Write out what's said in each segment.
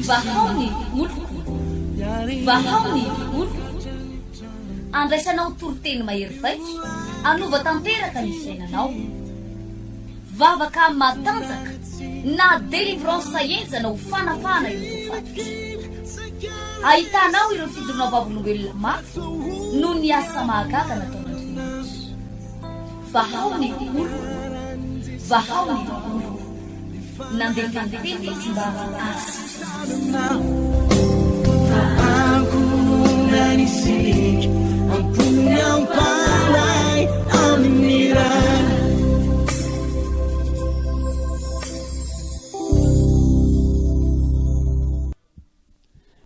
Vahao ny oloko, vahao ny oloko. Andraisanao toriteny mahery vaika, hanova tanteraka ny fiainanao. Vavaka matanjaka na délivrance henjana ho fanafahana ireo voafatotra. Ahitanao ireo fijoroana vavolombelona mafy noho ny asa mahagaga nataon'Andriamanitra. Vahao ny oloko, vahao ny oloko. Nandefa ny teny izy mba hahasitrana.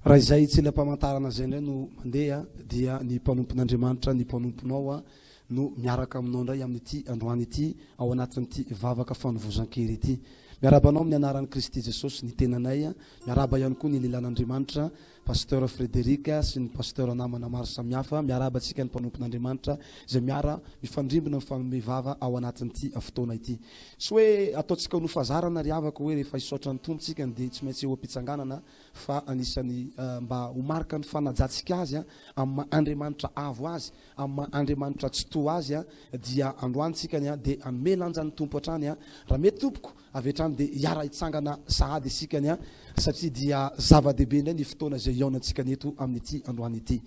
Raha izay tsilam-pamantarana izay indray no mandeha dia ny mpanompon'Andriamanitra, ny mpanomponao no miaraka aminao indray amin'ity androany ity ao anatin'ity vavaka fanovozan-kery ity. Miarahaba anao amin'ny anaran'i Kristy Jesosy ny tenanay, miarahaba ihany koa ny lehilahin'Andriamanitra Pasteur Frederic sy ny Pasteur namana maro samihafa, miarahaba antsika ny mpanompon'Andriamanitra izay miara mifandrimbona mifanome vava ao anatin'ity fotoana ity. Tsy hoe ataontsika ho nofazarana ry havako hoe rehefa hisaotra ny Tompo tsika dia tsy maintsy eo am-pitsanganana fa anisan'ny mba ho marika ny fanajantsika Azy amin'ny maha Andriamanitra avo Azy, amin'ny maha Andriamanitra Tsitoha Azy dia androany tsika dia hanome lanja ny Tompo hatrany. Raha mety tompoko, avy hatrany dia hiara-hitsangana sahady isika satria dia zava-dehibe indray ny fotoana izay hihaonantsika eto amin'ity androany ity.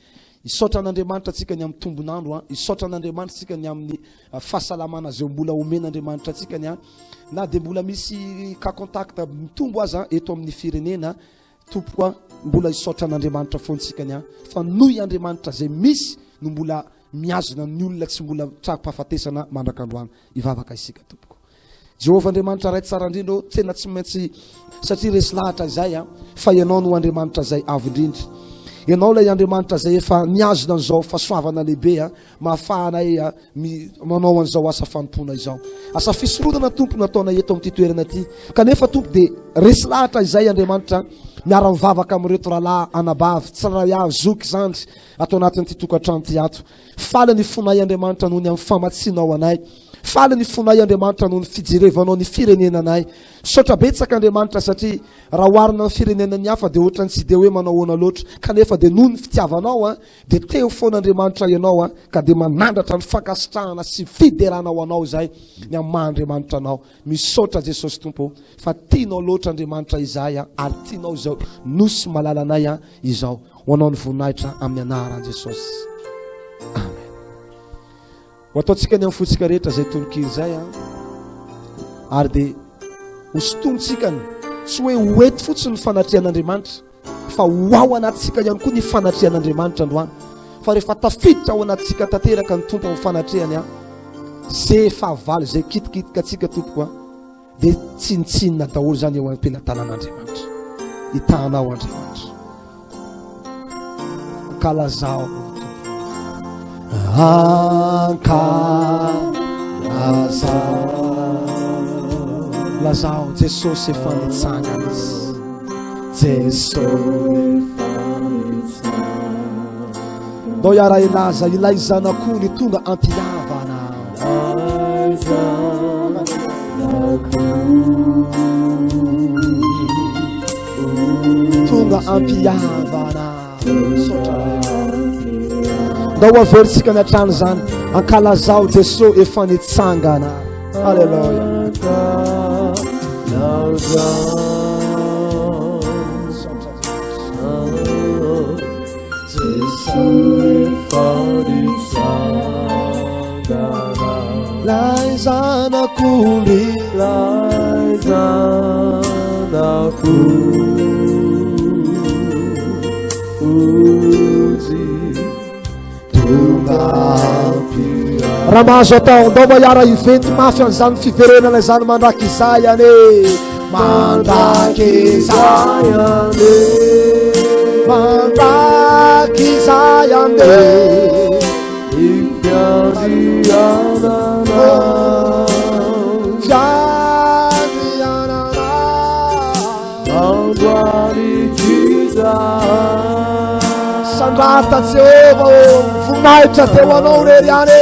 Hisaotra an'Andriamanitra tsika ny amin'ny tombon'andro, hisaotra an'Andriamanitra tsika ny amin'ny fahasalamana izay mbola omen'Andriamanitra antsika ny na dia mbola misy cas contact mitombo aza eto amin'ny firenena tompoko a mbola hisaotra an'Andriamanitra foana tsika ny fa noho i Andriamanitra izay misy no mbola mihazona ny olona tsy mbola tra-pahafatesana mandrak'androany. Hivavaka isika tompoko. Jehovah Andriamanitra Ray tsara indrindra ô, tena tsy maintsy satria resy lahatra izay a, fa Ianao no Andriamanitra izay avo indrindra. Ianao ilay Andriamanitra izay efa nihazona an'izao fahasoavana lehibe a, mahafahanay a, manao an'izao asa fanompoana izao. Asa fisoronana Tompo nataonay eto amin'ity toerana ity. Kanefa Tompo dia resy lahatra izay Andriamanitra miara-mivavaka amin'ireto rahalahy, anabavy, tsirairay avy, zoky, zandry ato anatin'ity tokantrano ity ato. Faly ny fonay Andriamanitra noho ny amin'ny famatsianao anay. Faly ny fonay Andriamanitra noho ny fijerevanao ny firenenanay. Misaotra betsaka Andriamanitra satria raha oharina amin'ny firenenan'ny hafa dia ohatran'ny tsy dia hoe manao ahoana loatra kanefa dia noho ny fitiavanao an dia teo foana Andriamanitra ianao an ka dia manandratra ny fankasitrahana sy fiderana ho anao izay ny amin'ny maha Andriamanitra anao. Misaotra Jesosy Tompo ô fa tianao loatra Andriamanitra izahay an ary tianao izao nosy malalanay an izao. Ho anao ny voninahitra amin'ny anaran'i Jesosy. Amen. Ho ataontsika ny amin'ny fontsika rehetra izay tononkira izay an. Ary dia ho sintomintsika ny tsy hoe ho ety fotsiny ny fanatrehan'Andriamanitra fa ho ao anatintsika ihany koa ny fanatrehan'Andriamanitra androany. Fa rehefa tafiditra ao anatintsika tanteraka ny Tompo amin'ny fanatrehany an, ze fahavalo izay kitikitika antsika tompoko an, dia tsinontsinona daholo izany eo am-pelatanan'Andriamanitra. Hitahanao Andriamanitra. Ankalazao Tompo. Ankalazao. Lazao Jesosy efa nitsangana izy. Jesosy efa nitsangana. Ndao hiara-hilaza ilay zanak'ondry tonga ampihavana. Ilay zanak'ondry tonga ampihavana. Misaotra Ray. Ndao averintsika ny hatrany izany. Ankalazao Jesosy efa nitsangana. Alléluia. Lay zanak'ondry, lay zanak'ondry tonga Raha mahazo atao, ndao mba hiara hiventy mafy an'izany fiverenana izany mandrakizay anie. Mandrakizay anie. Mandrakizay anie. Ny fiandrianana. Fiandrianana. Androany Sandrata Jehovah ô, voninahitra teo anao rery ihany e.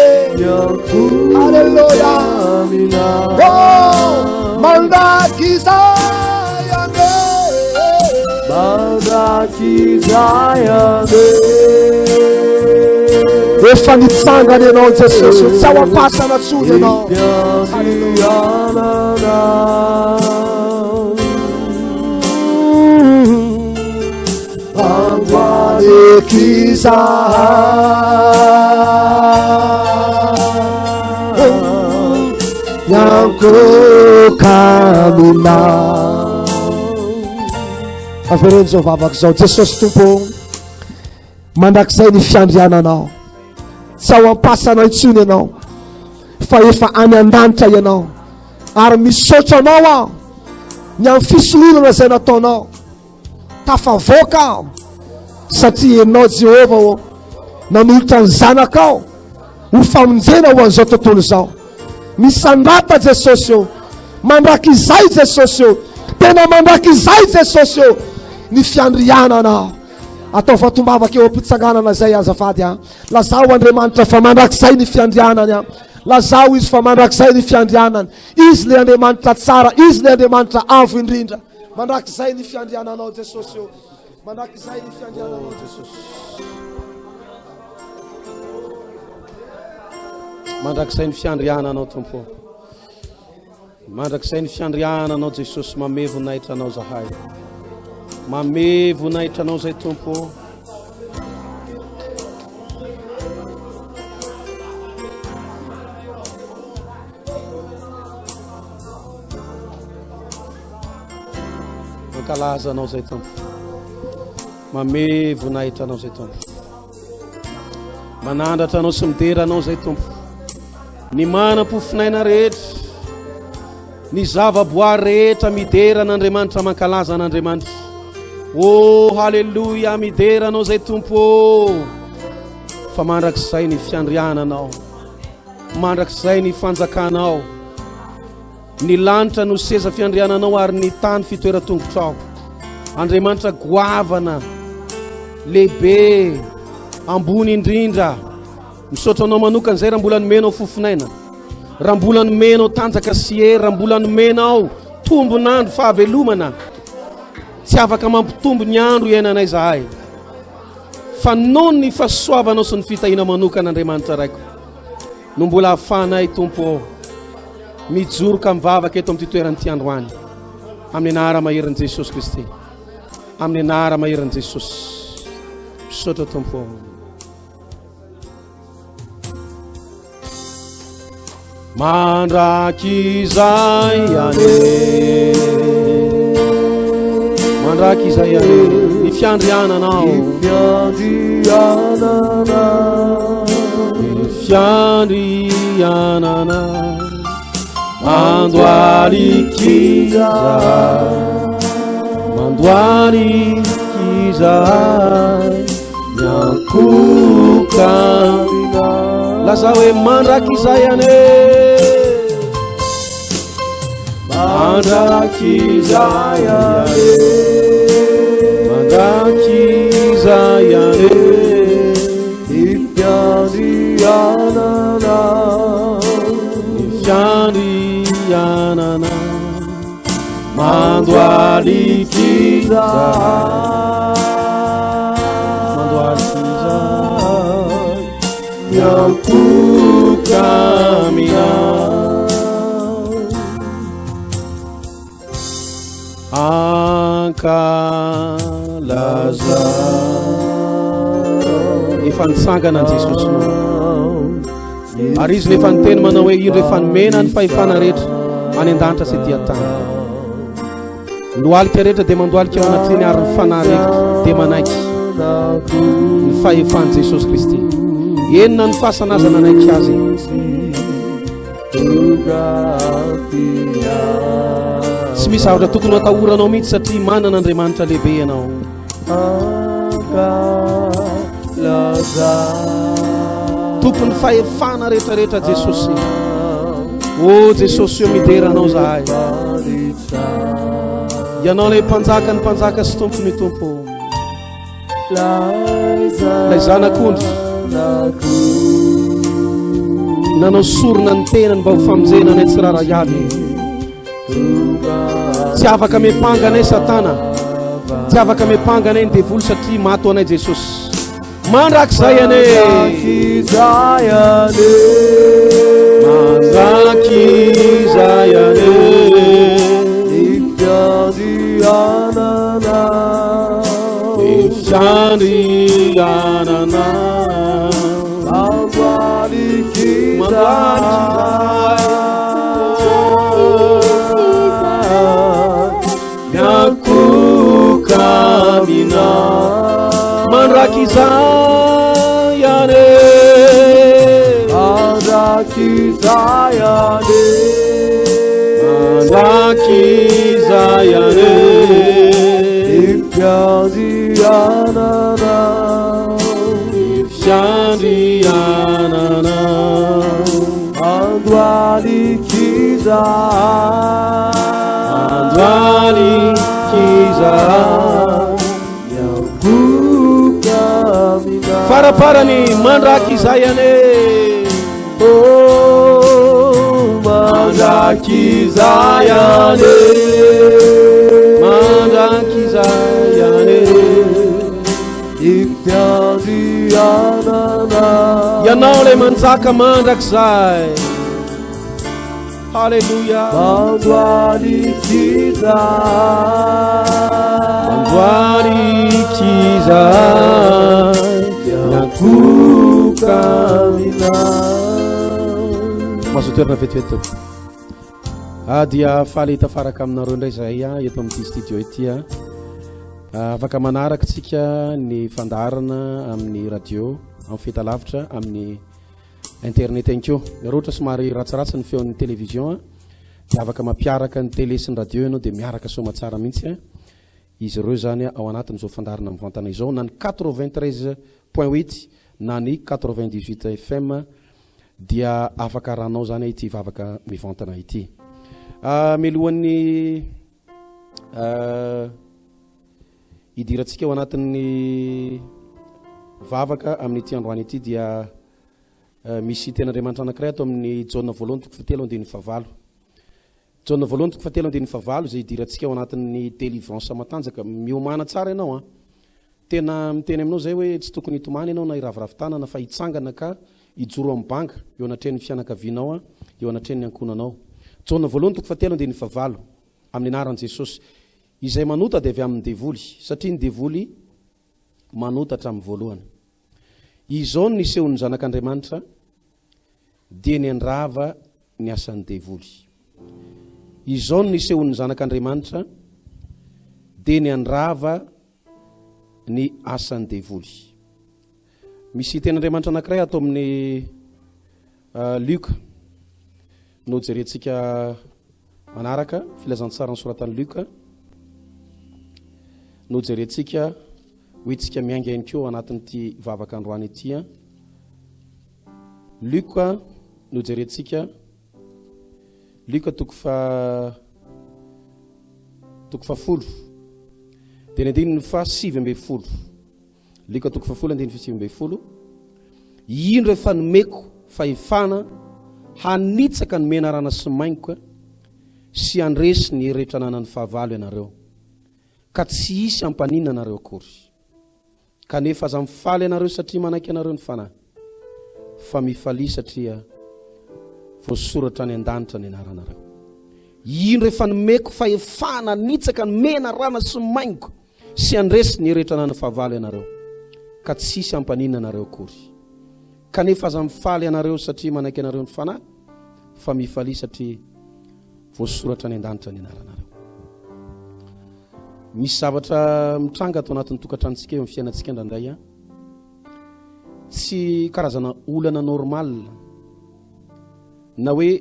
Alléluia. Oh, mandrakizay. Efa nitsangana ianao Jesosy, tsy ao am-pasana tsony ianao. Androany izahay Miankohoka aminao. Avereno izao vavaka izao. Jesosy Tompo, mandrakizay ny fiandriananao. Tsy ao am-pasana intsony ianao, fa efa any an-danitra ianao. Ary misaotra anao aho ny amin'ny fisoronana izay nataonao. Tafavoaka aho satria ianao Jehovah ô nanolotra ny zanakao ho famonjena ho an'izao tontolo izao. Misandrata Jesosy ô, mandrakizay Jesosy ô, tena mandrakizay Jesosy ô, ny fiandriananao. Atao vatombavaka eo am-pitsanganana izay azafady a. Lazao Andriamanitra fa mandrakizay ny fiandrianany a. Lazao izy fa mandrakizay ny fiandrianany. Izy le Andriamanitra tsara, izy le Andriamanitra avo indrindra. Mandrakizay ny fiandriananao Jesosy ô. Mandrakizay ny fiandriananao Jesosy. Mandrakizay ny fiandriananao Tompo. Mandrakizay ny fiandriananao Jesosy mame voninahitra anao zahay. Mame voninahitra anao zay Tompo. Mankalaza anao zay Tompo. Mame voninahitra anao zay Tompo. Manandratra anao sy midera anao zay Tompo. Ny manam-pofonaina rehetra, ny zavaboary rehetra midera an'Andriamanitra, mankalaza an'Andriamanitra. Oh, haleloia, midera anao zay Tompo. Oh. Fa mandrakizay ny fiandriananao, mandrakizay ny fanjakanao. Ny lanitra no seza fiandriananao ary ny tany fitoeran-tongotrao. Andriamanitra goavana, lehibe, ambony indrindra. Misaotra anao manokana izay raha mbola nomenao fofonaina, raha mbola nomenao tanjaka sy hery, raha mbola nomenao tombon'andro fahavelomana. Tsy afaka mampitombo ny andro iainanay izahay, fa noho ny fahasoavanao sy ny fitahiana manokana Andriamanitra Raiko no mbola ahafahanay Tompo ô mijoro ka mivavaka eto amin'ity toerana ity androany amin'ny anara maherin'i Jesosy Kristy, amin'ny anara maherin'i Jesosy. Misaotra Tompo ô. Mandrakizay anie, mandrakizay anie ny fiandriananao, ny fiandrianana, ny fiandrianana, mandoalikiza, mandoalikiza. Miankohoka Lazao hoe mandrakizay anie Mandrakizay anie Mandrakizay anie Ny fiandrianana Ny fiandrianana Mandoalikiza Mandoalikiza Miankohoka aminao Ankalaza Efa nitsangana an'i Jesosy Ary izy no efa niteny manao hoe indro efa nomena ny fahefana rehetra any an-danitra sy ety an-tany. Ny lohalika rehetra dia mandohalika eo anatrehany ary ny fanahy rehetra dia manaiky ny fahefan'i Jesosy Kristy. Enina ny fasana aza nanaiky azy. Tsy misy zavatra tokony ho atahoranao mihitsy satria manana Andriamanitra lehibe ianao. Tompon'ny fahefana rehetrarehetra Jesosy. Oh Jesosy eo midera anao zahay. Ianao ilay mpanjaka ny mpanjaka sy tompo ny tompo. Ilay zanak'ondry nanao sorona ny tenany mba ho famonjena anay tsirairay avy. Tsy afaka miampanga anay Satana. Tsy afaka miampanga anay ny devoly satria maty ho anay Jesosy. Mandrakizay anie. Mandrakizay anie. Mandrakizay anie. Ny fiandrianana. Ny fiandrianana. Miankohoka aminao mandrakizay anie. Mandrakizay anie. Mandrakizay anie. Ny fiandrianana. Fiandrianana. Andohalikiza. Andohalikiza. Miankohoka aminao. Faraparany mandrakizay anie. Oh, mandrakizay anie. Mandrakizay anie. Ny fiandrianana. Ianao ilay manjaka mandrakizay. Haleloia. Mandoalikiza. Mandoalikiza. Miankohoka aminao. Mahazo toerana vetivety tompoko. Ah, dia faly hitafaraka aminareo indray zahay ah, eto amin'ity studio ity ah. Ah, afaka manaraka tsika ny fandaharana amin'ny radio, amin'ny fahitalavitra, amin'ny internet ihany koa. Raha ohatra somary ratsiratsy ny feon'ny télévision ah, dia afaka mampiaraka ny télé sy ny radio ianao dia miaraka soamatsara mihitsy ah. Izy ireo izany ao anatin'izao fandaharana mivantana izao na ny 93.8 na ny 98 FM dia afaka arahanao izany ity vavaka mivantana ity. Ah, mialohan'ny ah, hidirantsika ao anatin'ny vavaka amin'ity androany ity dia ah, misy ten'Andriamanitra anankiray ato amin'ny Jaona voalohany toko fahatelo andininy fahavalo. Jaona voalohany toko fahatelo andininy fahavalo izay hidirantsika ao anatin'ny délivrance matanjaka. Miomàna tsara ianao an. Tena miteny aminao izay hoe tsy tokony hitomany ianao na hiraviravy tanana fa hitsangana ka hijoro amin'ny banga eo anatrehan'ny fianakavianao, eo anatrehan'ny ankohonanao. Jaona voalohany toko fahatelo andininy fahavalo, Amin'ny anaran'i Jesosy. Izay manota dia avy amin'ny devoly, satria ny devoly manota hatramin'ny voalohany. Izao no nisehoan'ny Zanak'Andriamanitra, dia ny handrava ny asan'ny devoly. Izao no nisehoan'ny Zanak'Andriamanitra, dia ny handrava ny asan'ny devoly. Misy tenin'Andriamanitra anankiray ato amin'ny eh, Lioka no jerentsika manaraka, filazantsara nosoratan'i Lioka no jerentsika ho hitsika miainga ihany koa ao anatin'ity vavaka androany ity. Lioka no jerentsika, Lioka toko fa toko fahafolo dia ny andininy faha 19. Lioka toko fahafolo andininy faha 19. Indro efa nomeko fahefana hanitsaka ny menarana sy maingoka sy handresy ny hery rehetra ananan'ny fahavalo ianareo, ka tsy hisy hampaninona anareo akory. Kanefa aza mifaly ianareo satria manaiky anareo ny Fanahy, fa mifalia satria voasoratra any an-danitra ny anaranareo. Indro efa nomeko fahefana hanitsaka ny menarana sy ny maingoka sy handresy ny rehetra ananan'ny fahavalo ianareo, ka tsy hisy hampaninona anareo akory. Kanefa aza mifaly ianareo satria manaiky anareo ny Fanahy, fa mifalia satria voasoratra any an-danitra ny anaranareo. Misy zavatra mitranga ato anatin'ny tokantranontsika eo amin'ny fiainantsika indraindray an. Tsy karazana olana normal na hoe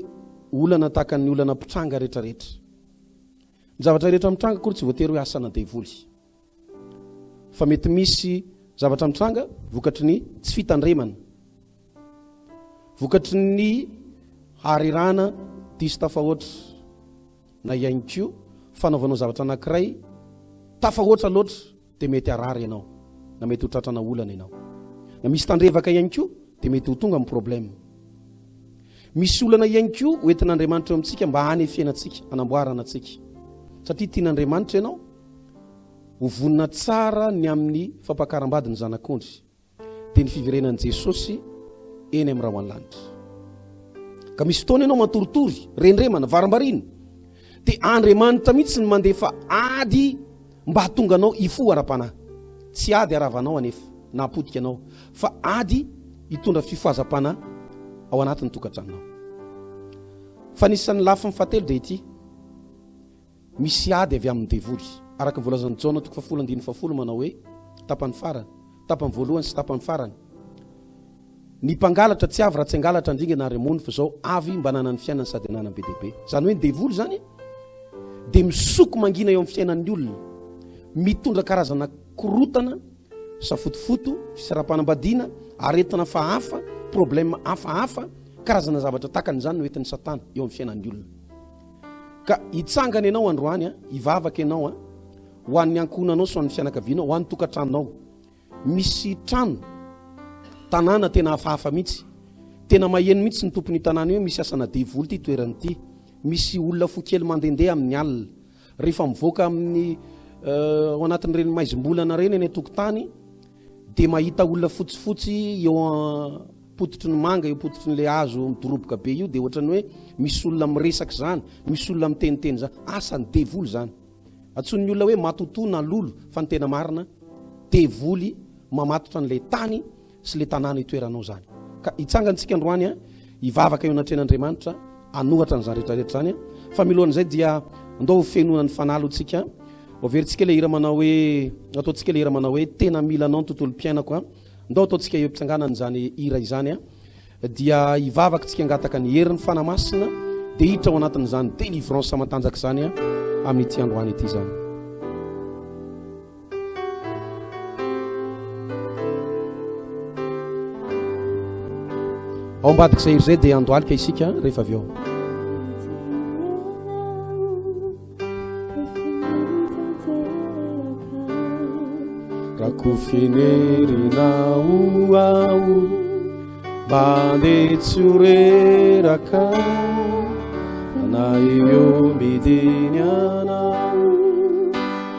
olana tahaka ny olana mpitranga rehetrarehetra. Ny zavatra rehetra mitranga akory tsy voatery hoe asana devoly. Fa mety misy zavatra mitranga vokatry ny tsy fitandremana. Vokatry ny harerahana diso tafahoatra na ihany koa fanaovanao zavatra anankiray tafahoatra loatra dia mety harary ianao na mety ho tratrana olana ianao. Na misy tandrevaka ihany koa dia mety ho tonga amin'ny problème. Misy olana ihany koa ho entin'Andriamanitra eo amintsika mba hanefena antsika, hanamboarana antsika. Satria tian'Andriamanitra ianao. Ho vonona tsara ny amin'ny fampakaram-bady ny Zanak'ondry, dia ny fiverenan'i Jesosy eny amin'ny rahon'ny lanitra. Ka misy fotoana ianao matoritory, rendremana, varimbariana, dia Andriamanitra mihitsy no mandefa ady mba hahatonga anao hifoha ara-panahy. Tsy ady haravanao anefa na hapotika anao, fa ady hitondra fifohazam-panahy ao anatin'ny tokantranonao. Fa ny isan'ny lafiny fahatelo dia ity. Misy ady avy amin'ny devoly. Araka ny voalazan'i Jaona toko fahafolo andininy fahafolo manao hoe, tapany farany, tapany voalohany sy tapany farany. Ny mpangalatra tsy avy raha tsy hangalatra handringana ary hamono fa izao avy mba hananany fiainana sady hananany be dia be. Izany hoe ny devoly izany dia misoko mangina eo amin'ny fiainan'ny olona, mitondra karazana korotana, safotofoto, fisaraham-panambadiana, aretina hafahafa, problème hafahafa, karazana zavatra tahaka an'izany no entin'i Satana eo amin'ny fiainan'ny olona. Ka hitsangana ianao androany, hivavaka ianao ho an'ny ankohonanao sy ho an'ny fianakavianao, ho an'ny tokantranonao. Misy trano, tanàna tena hafahafa mihitsy. Tena maheno mihitsy ny tompon'io tanàna io hoe misy asana devoly ity toerana ity. Misy olona fo kely mandehandeha amin'ny alina. Rehefa mivoaka amin'ny ao anatin'ireny maizim-bolana ireny eny an-tokotany dia mahita olona fotsifotsy eo am-pototry ny manga, eo am-pototry ny le hazo midoroboka be io dia ohatran'ny hoe misy olona miresaka izany, misy olona miteniteny izany. Asan'ny devoly izany. Antsoin'ny olona hoe matotoa na lolo fa ny tena marina devoly mamatotra an'ilay tany sy ilay tanàna itoeranao izany. Ka hitsangantsika androany a, hivavaka eo anatrehan'Andriamanitra hanohatra an'izany rehetra rehetra izany a. Fa milohan'izay dia ndao ho fenoina ny fanahy aloha tsika. Averintsika ilay hira manao hoe ataontsika ilay hira manao hoe tena mila anao ny tontolom-piainako a. Ndao ataontsika eo am-pitsanganana izany hira izany a. Dia hivavaka tsika hangataka ny herin'ny Fanahy Masina dia hiditra ao anatin'izany délivrance matanjaka izany amin'ity androany ity izany. Ao ambadik'izay hira izay dia andohalika isika rehefa avy eo. Rakofinerina ho aho mba andeha tsy ho reraka na eo midiny anao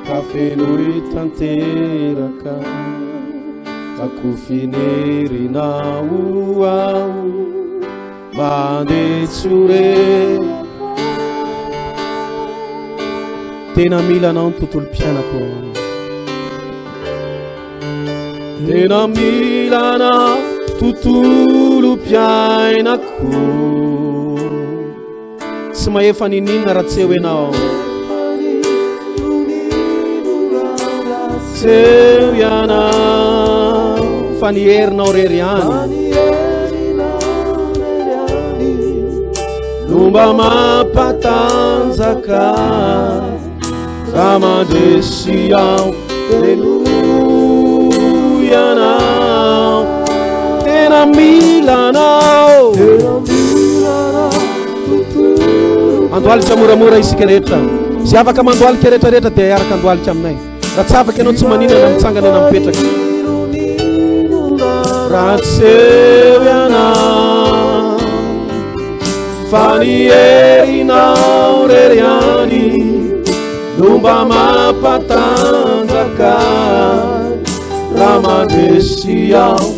ka fenoy tanteraka Rakofinerina ho aho Mba andeha tsy ho reraka Tena mila anao ny tontolom-piainako Tena mila anao tontolom-piainako Tsy mahefa niniana raha tsy eo ianao Tsy eo ianao fa ny herinao rery ihany No mba mampatanjaka Raha mandresy aho Haleloia ianao Tena mila anao Andohalika moramora isika rehetra. Izay afaka mandohalika rehetra rehetra dia hiaraka andohalika aminay. Raha tsy afaka ianao tsy maninona na mitsangana na mipetraka. Raha tsy eo ianao fa ny herinao rery ihany no mba mampatanjaka raha mandresy aho.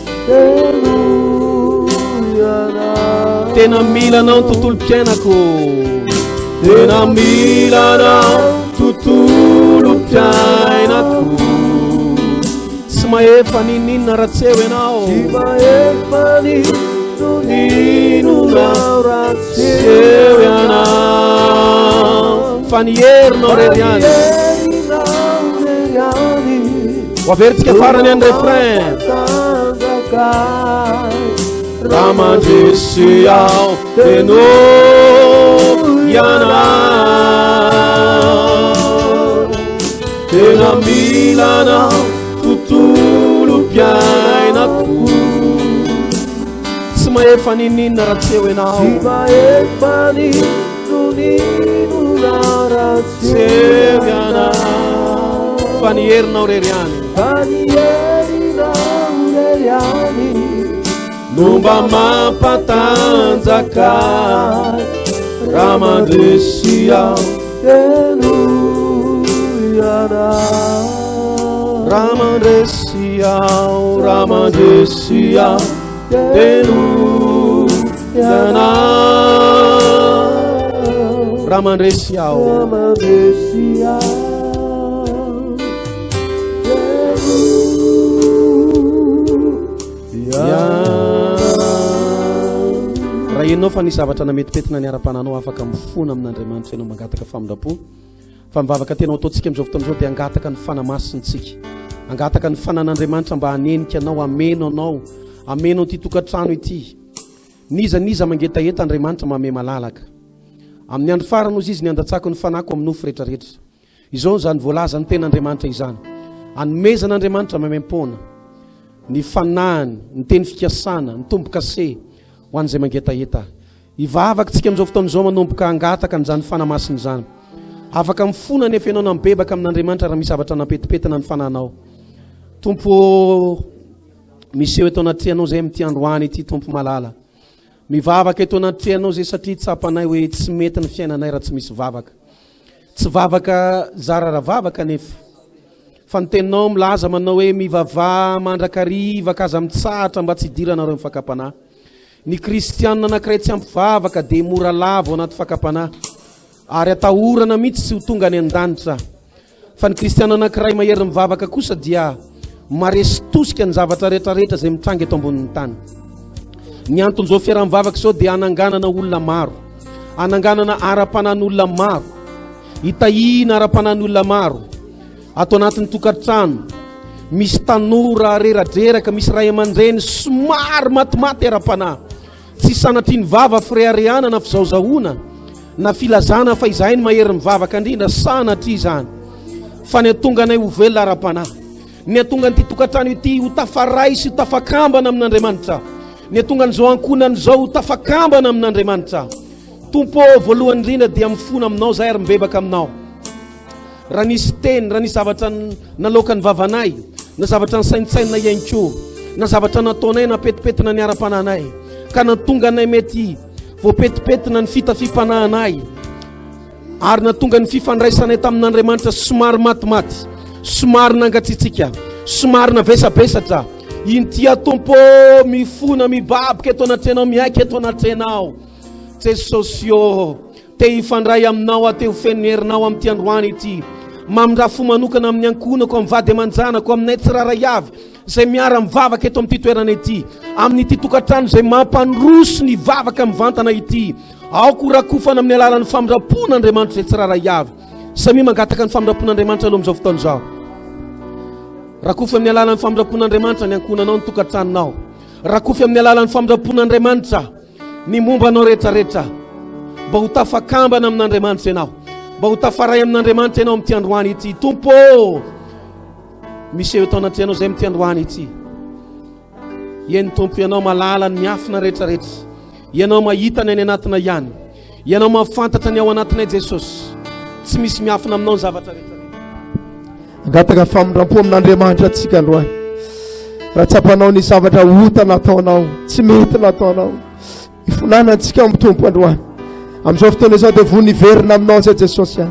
Tena mila anao ny tontolom-piainako. Tena mila anao tontolom-piainako. Tsy mahefa ninoninona raha tsy eo ianao. Tsy mahefa ninoninona raha tsy eo ianao. Fa ny herinao rery ihany. Ho averintsika farany any refrain. Raha mandresy aho heno ianao. Tena mila anao tontolom-piainako. Tsy mahefa ninoninona raha tsy eo ianao. Tsy mahefa ninoninona raha tsy eo ianao. Fa ny herinao rery ihany. Fa ny herinao rery ihany. No mba mampatanjaka raha mandresy aho. Heno ianao. Raha mandresy aho, raha mandresy aho, dia noho Ianao. Raha mandresy aho. Raha mandresy aho, dia noho Ianao. Raha henonao fa nisy zavatra nametipetina ny ara-pananao, afaka mifona amin'Andriamanitra ianao mangataka famindram-po. Fa ny vavaka tena ho ataontsika amin'izao fotoana izao dia hangataka ny Fanahy Masina isika. Hangataka ny Fanan'Andriamanitra mba hanenika anao, hameno anao, hameno an'ity tokantrano ity. N'iza n'iza mangetaheta Andriamanitra mamehy malalaka. Amin'ny andro farany hozy izy ny handatsako ny fanahiko amin'ny nofo rehetrarehetra. Izao izany voalazan'ny ten'Andriamanitra izany. Anomezan'Andriamanitra maimaimpoana ny fanahiny, ny teny fikasana, ny tombo-kase ho an'izay mangetaheta. Hivavaka tsika amin'izao fotoana izao manomboka hangataka an'izany Fanahy Masina izany. Afaka mifona anefa ianao na mibebaka amin'Andriamanitra raha misy zavatra nampetipetina ny fanahinao. Tompo ô, miseho eto anatrehanao izay amin'ity androany ity Tompo malala. Mivavaka eto anatrehanao izay satria tsapanay hoe tsy mety ny fiainanay raha tsy misy vavaka. Tsy vavaka zara raha vavaka anefa. Fa ny teninao milaza manao hoe mivavaha mandrakariva ka aza mitsahatra mba tsy hidiranareo amin'ny fakam-panahy. Ny kristianina anankiray tsy ampy vavaka dia mora lavo anaty fakam-panahy ary atahorana mihitsy tsy ho tonga any an-danitra. Fa ny kristianina anankiray mahery mivavaka kosa dia maresy tosika ny zavatra rehetrarehetra izay mitranga eto ambonin'ny tany. Ny anton'izao fiaraha-mivavaka izao dia hananganana olona maro, hananganana ara-panahin'olona maro, hitahiana ara-panahin'olona maro. Ato anatin'ny tokantrano, misy tanora reradreraka, misy ray aman-dreny somary matimaty ara-panahy. Tsy sanatria ny vava fireharehana na fizahozahoana na filazana fa izahay no mahery mivavaka indrindra, sanatria izany. Fa ny hatonga anay ho velona ara-panahy, ny hatonga an'ity tokantrano ity ho tafaray sy ho tafakambana amin'Andriamanitra, ny hatonga an'izao ankohonana izao ho tafakambana amin'Andriamanitra. Tompo ô, voalohany indrindra dia mifona aminao izahay ary mibebaka aminao. Raha nisy teny, raha nisy zavatra naloaka ny vavanay, na zavatra nisaintsainina ihany koa, na zavatra nataonay nampetipetina ny ara-panahinay, ka nahatonga anay mety voapetipetina ny fitafiam-panahinay, ary nahatonga ny fifandraisanay tamin'Andriamanitra somary matimaty, somary nangatsiatsiaka, somary navesabesatra, inty aho Tompo ô, mifona, mibaboka eto anatrehanao, miaiky eto anatrehanao. Jesosy ô! Te hifandray aminao aho, te ho feno ny herinao amin'ity androany ity. Mamindrà fo manokana amin'ny ankohonako, amin'ny vady aman-janako, aminay tsirairay avy izay miara-mivavaka eto amin'ity toerana ity, amin'ity tokantrano izay mampandroso ny vavaka mivantana ity. Aoka ho rakofana amin'ny alalan'ny famindram-pon'Andriamanitra izay tsirairay avy. Samia mangataka ny famindram-pon'Andriamanitra aloha amin'izao fotoana izao. Rakofy amin'ny alalan'ny famindram-pon'Andriamanitra ny ankohonanao, ny tokantranonao. Rakofy amin'ny alalan'ny famindram-pon'Andriamanitra. ny momba anao rehetrarehetra mba ho tafakambana amin'Andriamanitra ianao, mba ho tafaray amin'Andriamanitra ianao amin'ity androany ity. Tompo ô, miseho eto anatrehanao izay amin'ity androany ity. Eny Tompo, ianao malala ny miafina rehetrarehetra. Ianao mahita ny any anatina ihany. Ianao mahafantatra ny ao anatinay Jesosy. Tsy misy miafina aminao ny zavatra rehetra. Angataka famindram-po amin'Andriamanitra antsika androany. Raha tsapanao ny zavatra ota nataonao, tsy mety nataonao, ifonana antsika amin'ny Tompo androany. Amin'izao fotoana izao dia voa niverina aminao izay Jesosy a.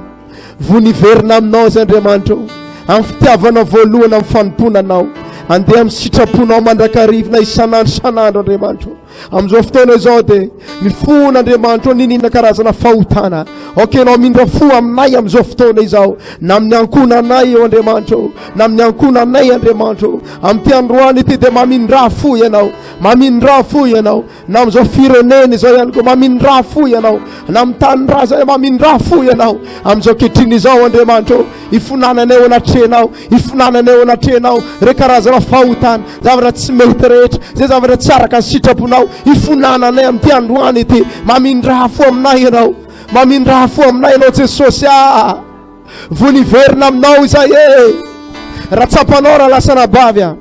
Voa niverina aminao izay Andriamanitra o. Amin'ny fitiavanao voalohany amin'ny fanompoana anao. Andeha amin'ny sitraponao mandrakariva na isan'andro isan'andro Andriamanitra o. Amin'izao fotoana izao dia mifona Andriamanitra o niniana karazana fahotana. Aoka ianao hamindra fo aminay amin'izao fotoana izao, na amin'ny ankohonanay eo Andriamanitra o, na amin'ny ankohonanay Andriamanitra o. Amin'ity androany ity dia mamindrà fo ianao, mamindrà fo ianao, na amin'izao firenena izao ihany koa mamindrà fo ianao, na amin'ny tanindrazana mamindrà fo ianao. Amin'izao ankehitriny izao Andriamanitra o, ifonananay eo anatrehanao, ifonananay eo anatrehanao ireo karazana fahotana, zavatra tsy mety rehetra, izay zavatra tsy araka ny sitraponao, ifonananay amin'ity androany ity. Mamindrà fo aminay ianao, mamindrà fo aminay ianao Jesosy ah. Vony hiverina aminao izay e. Raha tsapanao raha lasa anabavy ah,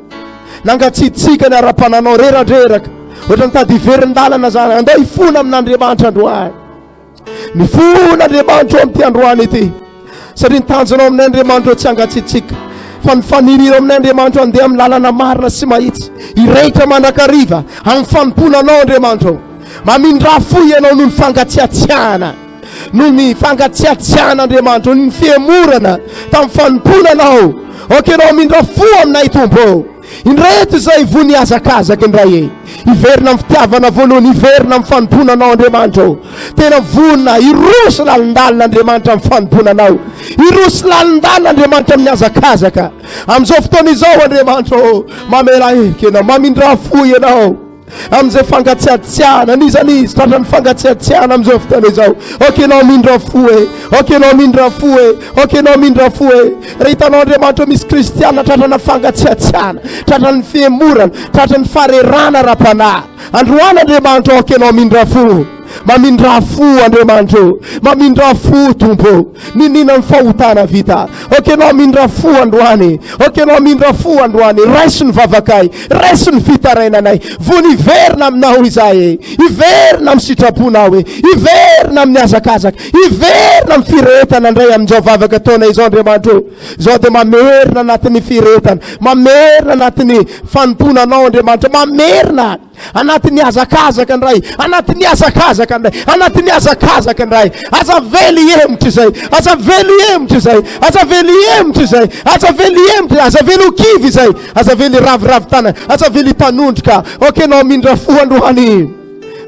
nangatsiatsiaka ny ara-pananao, reradreraka, ohatra nitady hiverin-dalana zany, andao hifona amin'Andriamanitra androany. Mifona Andriamanitra amin'ity androany ity. Satria ny tanjonao aminay Andriamanitra tsy hangatsiatsiaka fa ny fanirianao aminay Andriamanitra handeha amin'ny lalana marina sy mahitsy, hiraika mandrakariva amin'ny fanompoana Anao Andriamanitra ô. Mamindrà fo Ianao noho ny fangatsiatsiahana. Noho ny fangatsiatsiahana Andriamanitra ô, ny fihemorana tamin'ny fanompoana Anao. Aoka Ianao hamindra fo aminay Tompo ô. Indreto izay voa nihazakazaka indray e. Hiverina amin'ny fitiavana voalohany, hiverina amin'ny fanompoana Anao Andriamanitra ô. Tena vonona hiroso lalindalina Andriamanitra amin'ny fanompoana Anao. Hiroso lalindalina Andriamanitra amin'ny hazakazaka. Amin'izao fotoana izao Andriamanitra ô, mamela heloka Ianao, mamindra fo Ianao. Amin'izay fangatsiatsiahana, n'iza n'iza tratran'ny fangatsiatsiahana amin'izao fotoana izao. Ok ianao mindra fo e, ok ianao mindra fo e, ok ianao mindra fo e. Raha hitanao Andriamanitra misy kristiana tratrana fangatsiatsiahana, tratran'ny fihemorana, tratran'ny farerana ara-panahy. Androany Andriamanitra ok ianao mindra fo. Mamindrà fo Andriamanitra ô, mamindrà fo Tompo ô. Niniana ny fahotana vita. Ok ianao hamindra fo androany. Ok ianao hamindra fo androany. Raiso ny vavakay. Raiso ny fitarainanay. Vony hiverina aminao izahay e. Hiverina amin'ny sitraponao e. Hiverina amin'ny hazakazaka. Hiverina amin'ny firehetana indray amin'izao vavaka ataonay izao Andriamanitra o. Izao dia mamerina anatin'ny firehetana. Mamerina anatin'ny fanompoana anao Andriamanitra. Mamerina. Anatin'ny hazakazaka indray, anatin'ny hazakazaka indray, anatin'ny hazakazaka indray. Aza avela hihemotra izay, aza avela hihemotra izay, aza avela hihemotra izay, aza avela hihemotra, aza avela ho kivy izay, aza avela hiraviravy tanana, aza avela hitanondrika. Ok, ianao hamindra fo androany.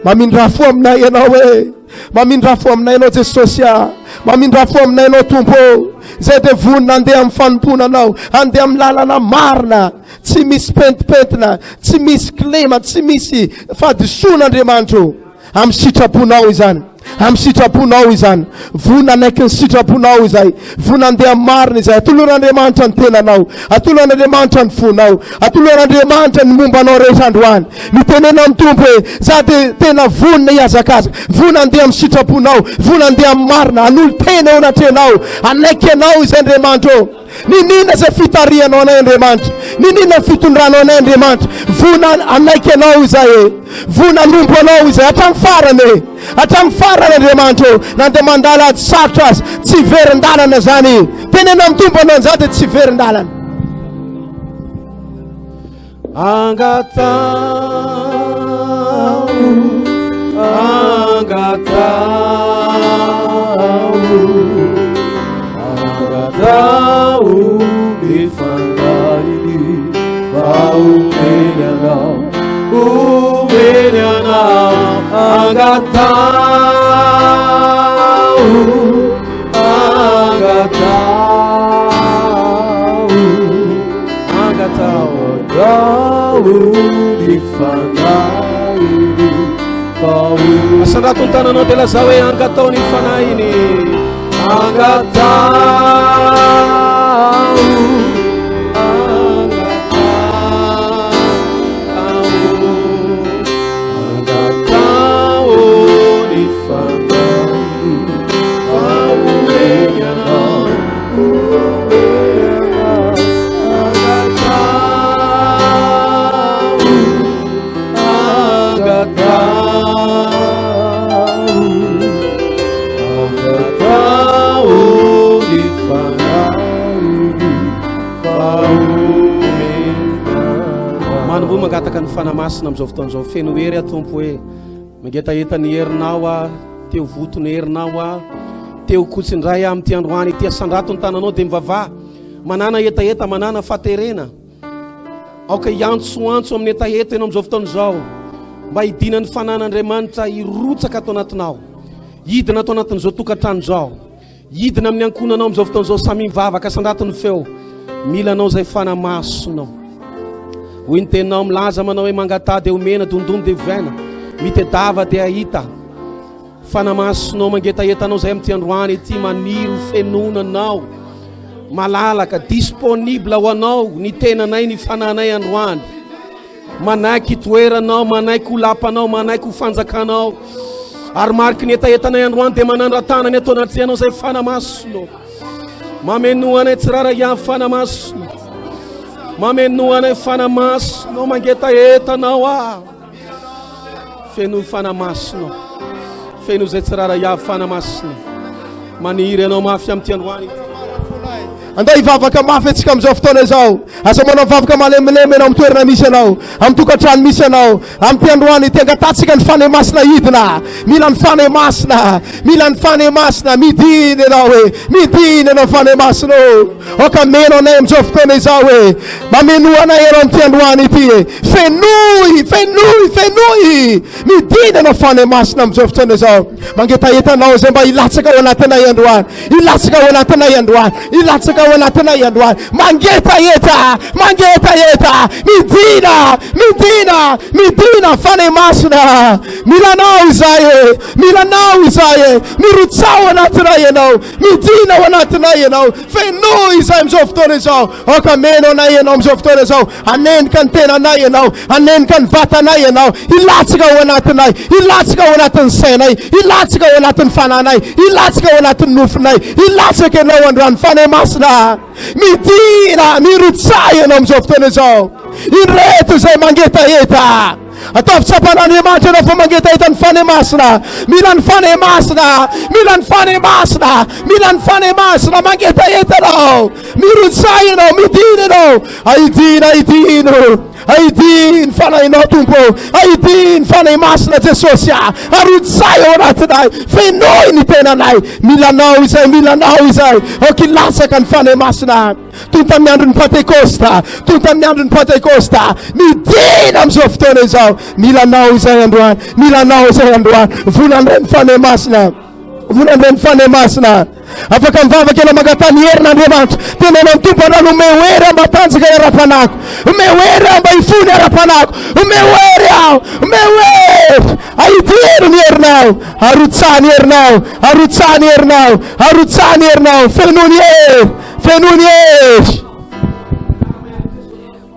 Mamindra fo aminay ianao e. Mamindra fo aminay ianao Jesosy a. Mamindra fo aminay ianao Tompo ô. Izay dia vonona handeha amin'ny fanompoana anao, handeha amin'ny lalana marina. Tsy misy pentimpentina, tsy misy kilema, tsy misy fahadisoana Andriamanitra o. Amin'ny sitraponao izany. Amin'ny sitraponao izany. Voa nanaiky ny sitraponao izay. Voa nandeha marina izay. Atoloran'Andriamanitra ny tenanao. Atoloran'Andriamanitra ny fonao. Atoloran'Andriamanitra ny momba anao rehetra androany. Mitenena amin'ny Tompo hoe, za dia tena vonona hihazakazaka. Voa nandeha amin'ny sitraponao. Voa nandeha amin'ny marina. Hanolo-tena eo anatrehanao. Hanaiky anao izay Andriamanitra o. Niniana izay fitarihanao anay Andriamanitra. Niniana ny fitondranao anay Andriamanitra. Vona hanaiky anao izay e. Vona hanompo anao izay hatramin'ny farany e. Hatramin'ny farany Andriamanitra ô. Na dia mandala ady sarotra aza, tsy hiverin-dalana izany. Teneno amin'ny Tompo anao, izaho dia tsy hiverin-dalana. Angataho, angataho, angataho ny Fanahiny fa omeny anao, omeny anao. Angataho, angataho. Angataho ny fanahiny fa ho Asandrato ny tananao dia lazao hoe angataho ny fanahiny. Angataho, angataho, angataho ny fanahiny fa omeny anao. Manomboha mangataka ny Fanahy Masina amin'izao fotoana izao. Feno hery aho Tompo hoe mangetaheta ny herinao aho, te ho voton'ny herinao aho. Te ho kotsy indray aho amin'ity androany ity. Asandrato ny tananao dia mivavaha. Manàna hetaheta, manàna fahaterena. Aoka hiantsoantso amin'ny hetaheta ianao amin'izao fotoana izao mba hidinan'ny fanan'Andriamanitra hirotsaka ato anatinao. Hidina ato anatin'izao tokantrano izao. Hidina amin'ny ankohonanao amin'izao fotoana izao. Samy mivavaka, asandrato ny feo. Mila anao izay fanahy masinao. Hoy ny teninao milaza manao hoe mangataha dia omena, dondony dia vovaina, mitedava dia hahita. Fanamasinao mangetaheta anao zay amin'ity androany ity maniry ho fenoina anao malalaka disponible ho anao ny tenanay ny fananay androany manaiky toeranao manaiky ho lapanao manaiky ho fanjakanao ary mariky ny hetahetanay androany dia manandra-tanana eto anatrehanao zay fanamasinao mamenoa anay tsirairay avy fanamasinao mamenoa anay fanamasinao mangetaheta anao ah Feno Fanahy Masina. Feno izay tsirairay avy Fanahy Masina. Maniry anao mafy amin'ity androany. Andao hivavaka mafy antsika amin'izao fotoana izao. Aza manao vavaka malemilemy ianao amin'ny toerana misy anao, amin'ny tokantrano misy anao, amin'ity androany ity. Angatahantsika ny Fanahy Masina hidina. Mila ny Fanahy Masina, mila ny Fanahy Masina. Midina ianao e, midina ianao Fanahy Masina ô. Aoka hameno anay amin'izao fotoana izao e. Mamenoa anay ianao amin'ity androany ity e. Fenoy, fenoy, fenoy. Midina ianao Fanahy Masina amin'izao fotoana izao. Mangetaheta anao izay mba hilatsaka ao anatinay androany. Hilatsaka ao anatinay androany. Hilatsaka ao anatinay androany. Mangetaheta, mangetaheta. Midina, midina, midina Fanahy Masina. Mila anao izahay e. Mila anao izahay e. Mirotsaha ao anatinay ianao. Midina ao anatinay ianao. Fenoy izahay amin'izao fotoana izao. Aoka hameno anay ianao amin'izao fotoana izao. Hanenika ny tenanay ianao. Hanenika ny vatanay ianao. Hilatsaka ao anatinay. Hilatsaka ao anatin'ny sainay. Hilatsaka ao anatin'ny fananay. Hilatsaka ao anatin'ny nofinay. Hilatsaka ianao androany. Fanahy Masina, midina, mirotsaha ianao amin'izao fotoana izao. Ireto izay mangetaheta. Ataovy tsapan'Andriamanitra ianao fa mangetaheta ny Fanahy Masina. Mila ny Fanahy Masina. Mila ny Fanahy Masina. Mila ny Fanahy Masina. Mangetaheta ianao. Mirotsaha ianao. Midina ianao. Aidina, aidino. Aidino ny Fanahinao Tompo. Aidino ny Fanahy Masina Jesosy ah. Arotsahy ao anatinay. Fenoy ny tenanay. Mila anao izay, mila anao izay. Aoka hilatsaka ny Fanahy Masina. Toy ny tamin'ny andron'ny Pantekosta, toy ny tamin'ny andron'ny Pantekosta, midina amin'izao fotoana izao. Mila anao izay androany, mila anao izay androany. Volandray ny Fanahy Masina, volandray ny Fanahy Masina. Afaka mivavaka ianao mangatany ny herin'Andriamanitra. Teneno amin'ny Tompo androany, omeo hery aho mba hatanjaka ny ara-panahiko. Omeo hery aho mba hifoha ny ara-panahiko. Omeo hery aho, omeo hery. Ahidino ny herinao, arotsaha ny herinao, arotsaha ny herinao, arotsaha ny herinao. Fenoy ny hery. Fenoy ny hery.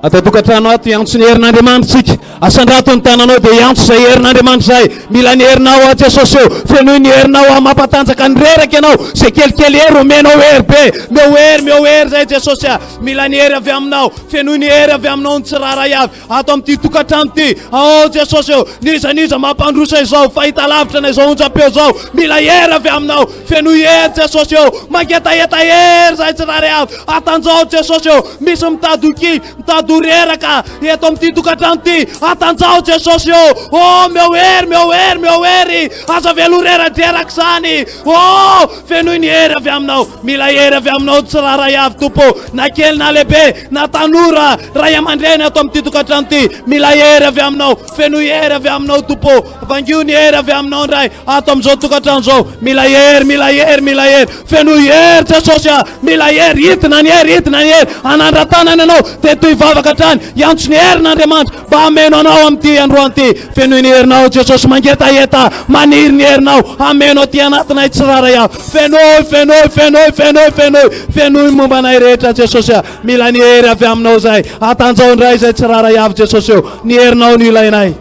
Ato an-tokantrano ato, hiantso ny herin'Andriamanitra isika. Asandrato ny tananao dia hiantso izay herin'Andriamanitra izay. Mila ny herinao aho Jesosy ô. Fenoy ny herinao aho, mampatanjaka ny reraka ianao. Izay kelikely hery omenao hery be. Meo hery, meo hery izay Jesosy a. Mila ny hery avy aminao. Fenoy ny hery avy aminao ny tsirairay avy. Ato amin'ity tokantrano ity. Ao Jesosy ô, n'iza n'iza mampandroso izao fahitalavitra na izao onjam-peo izao, mila hery avy aminao. Fenoy hery Jesosy ô, mangetaheta hery izahay tsirairay avy. Atanjaho Jesosy ô, misy mitady ho kivy, mitady ho reraka eto amin'ity tokantrano ity. Atanjaho Jesosy ô, ô meo hery, meo hery, meo hery. Aza avela ho reradreraka izany. Ô, fenoy ny hery avy aminao. Mila hery avy aminao ny tsirairay avy Tompo, na kely na lehibe, na tanora, ray aman-dreny ato amin'ity tokantrano ity. Mila hery avy aminao, fenoy hery avy aminao Tompo. Vangio ny hery avy aminao indray ato amin'izao tokantrano izao. Mila hery, mila hery, mila hery. Fenoy hery Jesosy a! Mila hery, hidina ny hery, hidina ny hery. Hanandra-tanana ianao, dia toy vavaka hatrany. Hiantso ny herin'Andriamanitra mba hameno anao amin'ity androany ity. Fenoy ny herinao Jesosy, mangetaheta, maniry ny herinao hameno aty anatinay tsirairay avy. Fenoy, fenoy, fenoy, fenoy, fenoy, fenoy ny momba anay rehetra Jesosy a! Mila ny hery avy aminao izay. Atanjao indray izay tsirairay avy Jesosy o! Ny herinao no ilainay.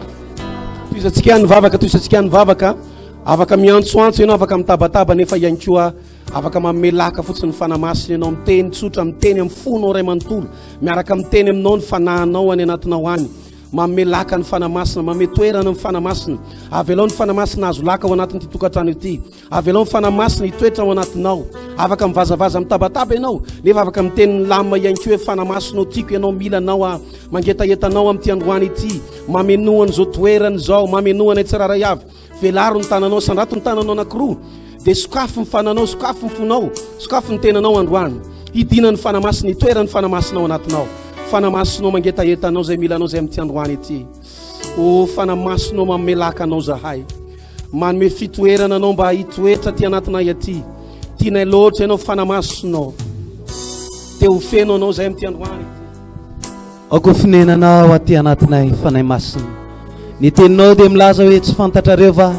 Tohizantsika ny vavaka, tohizantsika ny vavaka. Afaka miantsoantso ianao, afaka mitabataba nefa ihany koa afaka manome laka fotsiny ny Fanahy Masina ianao, miteny tsotra, miteny amin'ny fonao iray manontolo, miaraka miteny aminao ny fanahinao any anatinao any. Manome laka ny Fanahy Masina, manome toerana ny Fanahy Masina. Avelao ny Fanahy Masina hahazo laka ao anatin'ity tokantrano ity. Avelao ny Fanahy Masina hitoetra ao anatinao. Afaka mivazavaza mitabataba ianao, nefa afaka miteny milamina ihany koa hoe Fanahy Masina ô, tiako ianao, mila anao aho, mangetaheta anao amin'ity androany ity. Mamenoa an'izao toerana izao, mamenoa anay tsirairay avy. Velaro ny tananao, sandrato ny tananao anankiroa, dia sokafy ny fananao, sokafy ny fonao, sokafy ny tenanao androany. Hidina ny Fanahy Masina, hitoeran'ny Fanahy Masina ao anatinao. Fanahy Masina ô, mangetaheta anao izay mila anao izay amin'ity androany ity. Ô Fanahy Masina ô, manome laka anao zahay. Manome fitoerana anao mba hitoetra aty anatinay aty. Tianay loatra ianao Fanahy Masina ô. Te ho feno anao izay amin'ity androany ity. Aoka ho fonenanao aty anatinay, Fanahy Masina. Ny teninao dia milaza hoe tsy fantatrareo va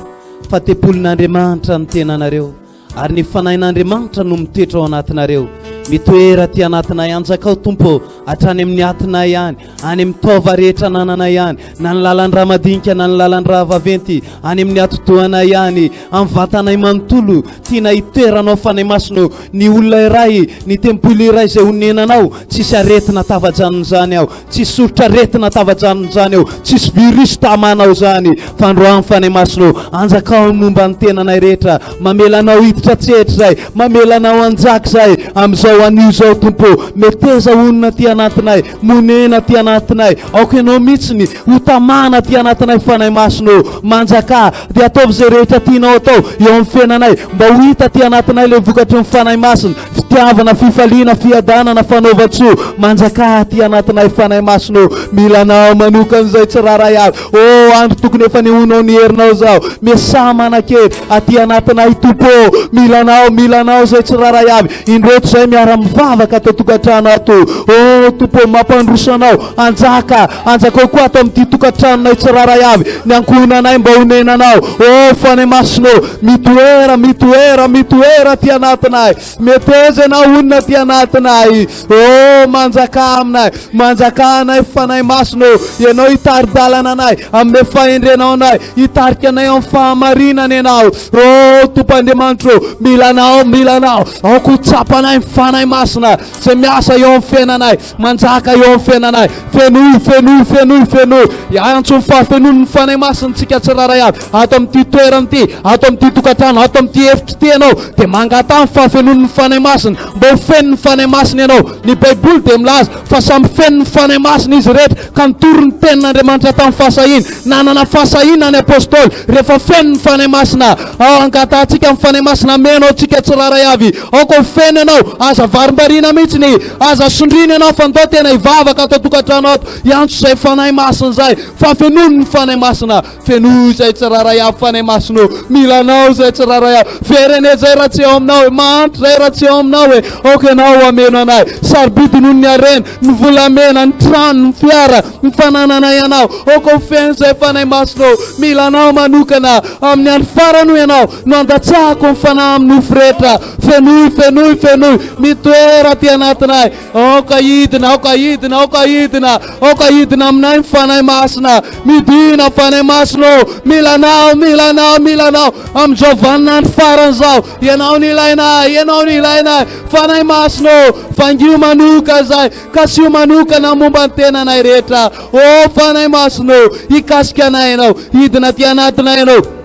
fa tempolin'Andriamanitra ny tenanareo, ary ny Fanahin'Andriamanitra no mitoetra ao anatinareo. Mitoera aty anatinay, anjakao Tompo ô, hatrany amin'ny atinay any, any amin'ny taova rehetra anananay any, na ny lalan-drà madinika na ny lalan-drà vaventy, any amin'ny atidohanay any, amin'ny vatanay manontolo. Tianay hitoeranao Fanahy Masina ô, ny olona iray, ny tempoly iray izay honenanao, tsisy aretina tafajanona izany ao, tsisy soritr'aretina tafajanona izany ao, tsisy virus tamana ao izany, fa androany Fanahy Masina ô, anjakao ny momba ny tenanay rehetra, mamela anao hiditra an-tsehatra izahay, mamela anao hanjaka izahay amin'izao. Amin'izao anio izao, Tompo ô, meteza honina aty anatinay, monena aty anatinay. Aoka Ianao mihitsy ho tamana aty anatinay, Fanahy Masina ô. Manjakà, dia ataovy izay rehetra tianao atao eo amin'ny fiainanay, mba ho hita aty anatinay ilay vokatry ny Fanahy Masina, fitiavana, fifaliana, fiadanana, fanaovan-tsoa. Manjakà aty anatinay, Fanahy Masina ô. Mila Anao manokana izay tsirairay avy. Ô, andro tokony efa nehoanao ny herinao izao. Miasà manan-kery aty anatinay, Tompo ô. Mila Anao, mila Anao izay tsirairay avy. Indreto izay miara-mivavaka ato an-tokantrano ato. Ô, Tompo ô, mampandroso Anao. Hanjaka, hanjakao koa ato amin'ity tokantranonay tsirairay avy, ny ankohonanay mba honenanao. Ô, Fanahy Masina ô, mitoera, mitoera, mitoera aty anatinay. Meteza ianao honina aty anatinay. Ô, manjakà aminay, manjakà anay Fanahy Masina ô. Ianao hitari-dalana anay, hanome fahendrenao anay, hitarika anay amin'ny fahamarinana Ianao. Ô, Tompo Andriamanitro ô, mila Anao, mila Anao. Aoka ho tsapanay ny Fanahy Masina izay miasa eo amin'ny fiainanay, manjaka eo amin'ny fiainanay. Fenoy, fenoy, fenoy, fenoy. Hiantso ny fahafenoan'ny Fanahy Masina isika tsirairay avy ato amin'ity toerana ity, ato amin'ity tokantrano, ato amin'ity efitra ity ianao, dia mangataha ny fahafenoan'ny Fanahy Masina. Mba ho feno ny Fanahy Masina ianao. Ny Baiboly dia milaza fa samy feno ny Fanahy Masina izy rehetra ka nitory ny tenin'Andriamanitra tamin'ny fahasahiana. Nanana fahasahiana ny Apostoly rehefa feno ny Fanahy Masina. Ao angatahantsika ny Fanahy Masina hameno antsika tsirairay avy. Aoka ho feno ianao. Aza varimbariana mihitsy ny. Aza sondriana ianao fa ndao tena hivavaka ato an-tokantrano ato. Hiantso izay Fanahy Masina izay. Fa fenoiny ny Fanahy Masina. Fenoy izay tsirairay avy Fanahy Masina ô. Mila Anao izay tsirairay avy. Very anie izay raha tsy eo aminao e. Mahantra izay raha tsy eo aminao e. Aoka Ianao ho hameno anay. Sarobidy noho ny harena, ny volamena, ny trano, ny fiara, ny fanananay Ianao. Aoka ho feno izay Fanahy Masina ô. Mila Anao manokana. Amin'ny andro farany hoy Ianao no handatsahako ny Fanahy amin'ny nofo rehetra. Fenoy, fenoy, fenoy. Mitoera aty anatinay. Aoka hidina, aoka hidina, aoka hidina, aoka hidina aminay ny Fanahy Masina. Midina Fanahy Masina ô, mila Anao, mila Anao, mila Anao. Amin'izao vaninandro farany izao, Ianao no ilainay, Ianao no ilainay. Fanahy Masina ô, vangio manoka izay, kasiho manokana momba ny tenanay rehetra. Ô Fanahy Masina ô, hikasika anay Ianao, hidina aty anatinay Ianao.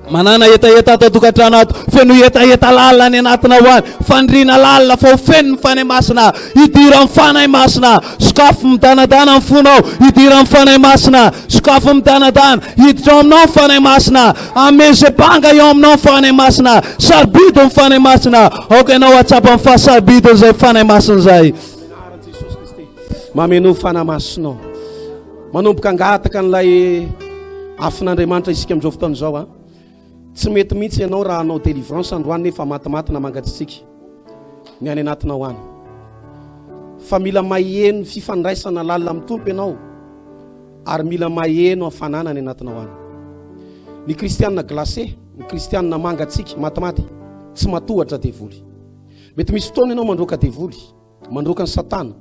Manana hetaheta ato an-tokantrano ato, feno hetaheta lalina any anatinao any, faniriana lalina fa ho feno ny Fanahy Masina, hidiran'ny Fanahy Masina, sokafy midanadana ny fonao, hidiran'ny Fanahy Masina, sokafy midanadana, hiditra ao aminao ny Fanahy Masina, hameno izay banga eo aminao ny Fanahy Masina, sarobidy ny Fanahy Masina, aoka ianao hahatsapa ny fahasarobidin'izay Fanahy Masina izay. Mamenoa Fanahy Masinao. Manomboka angataka an'ilay afon'Andriamanitra isika amin'izao fotoana izao a. Tsy mety mihitsy ianao raha hanao délivrance androany nefa matimaty na mangatsitsiaka ny any anatinao any. Fa mila maheno fifandraisana lalina amin'ny Tompo ianao ary mila maheno hafanana any anatinao any. Ny kristianina glacé, ny kristianina mangatsiaka, matimaty, tsy matohatra devoly. Mety misy fotoana ianao mandroaka devoly. Mandroaka an'i Satana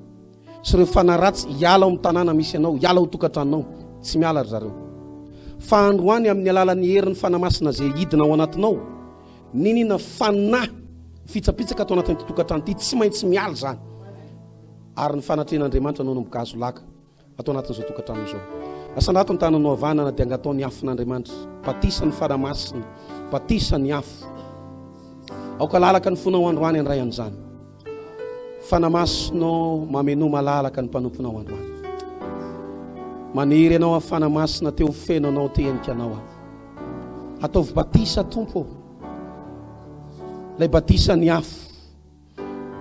sy ireo fanahy ratsy hiala ao amin'ny tanàna misy anao, hiala ao tokantranonao. Tsy miala ry zareo. Fa androany amin'ny alalan'ny herin'ny Fanahy Masina izay hidina ao anatinao, n'inona fanahy mifitsapitsaka ato anatin'ity tokantrano ity, tsy maintsy miala izany. Ary ny fanatrehan'Andriamanitra no hanomboka azo laka. ato anatin'izao tokantrano izao. Asandrato ny tananao havanana dia angatao ny afon'Andriamanitra. Batisa ny Fanahy Masina. Batisa ny afo. Aoka lalaka ny fonao androany handray an'izany. Fanahy Masina mamenoa malalaka ny mpanomponao androany. Maniry anao aho Fanahy Masina te ho feno anao te henika anao aho. Ataovy batisa Tompo. Ilay batisa ny afo.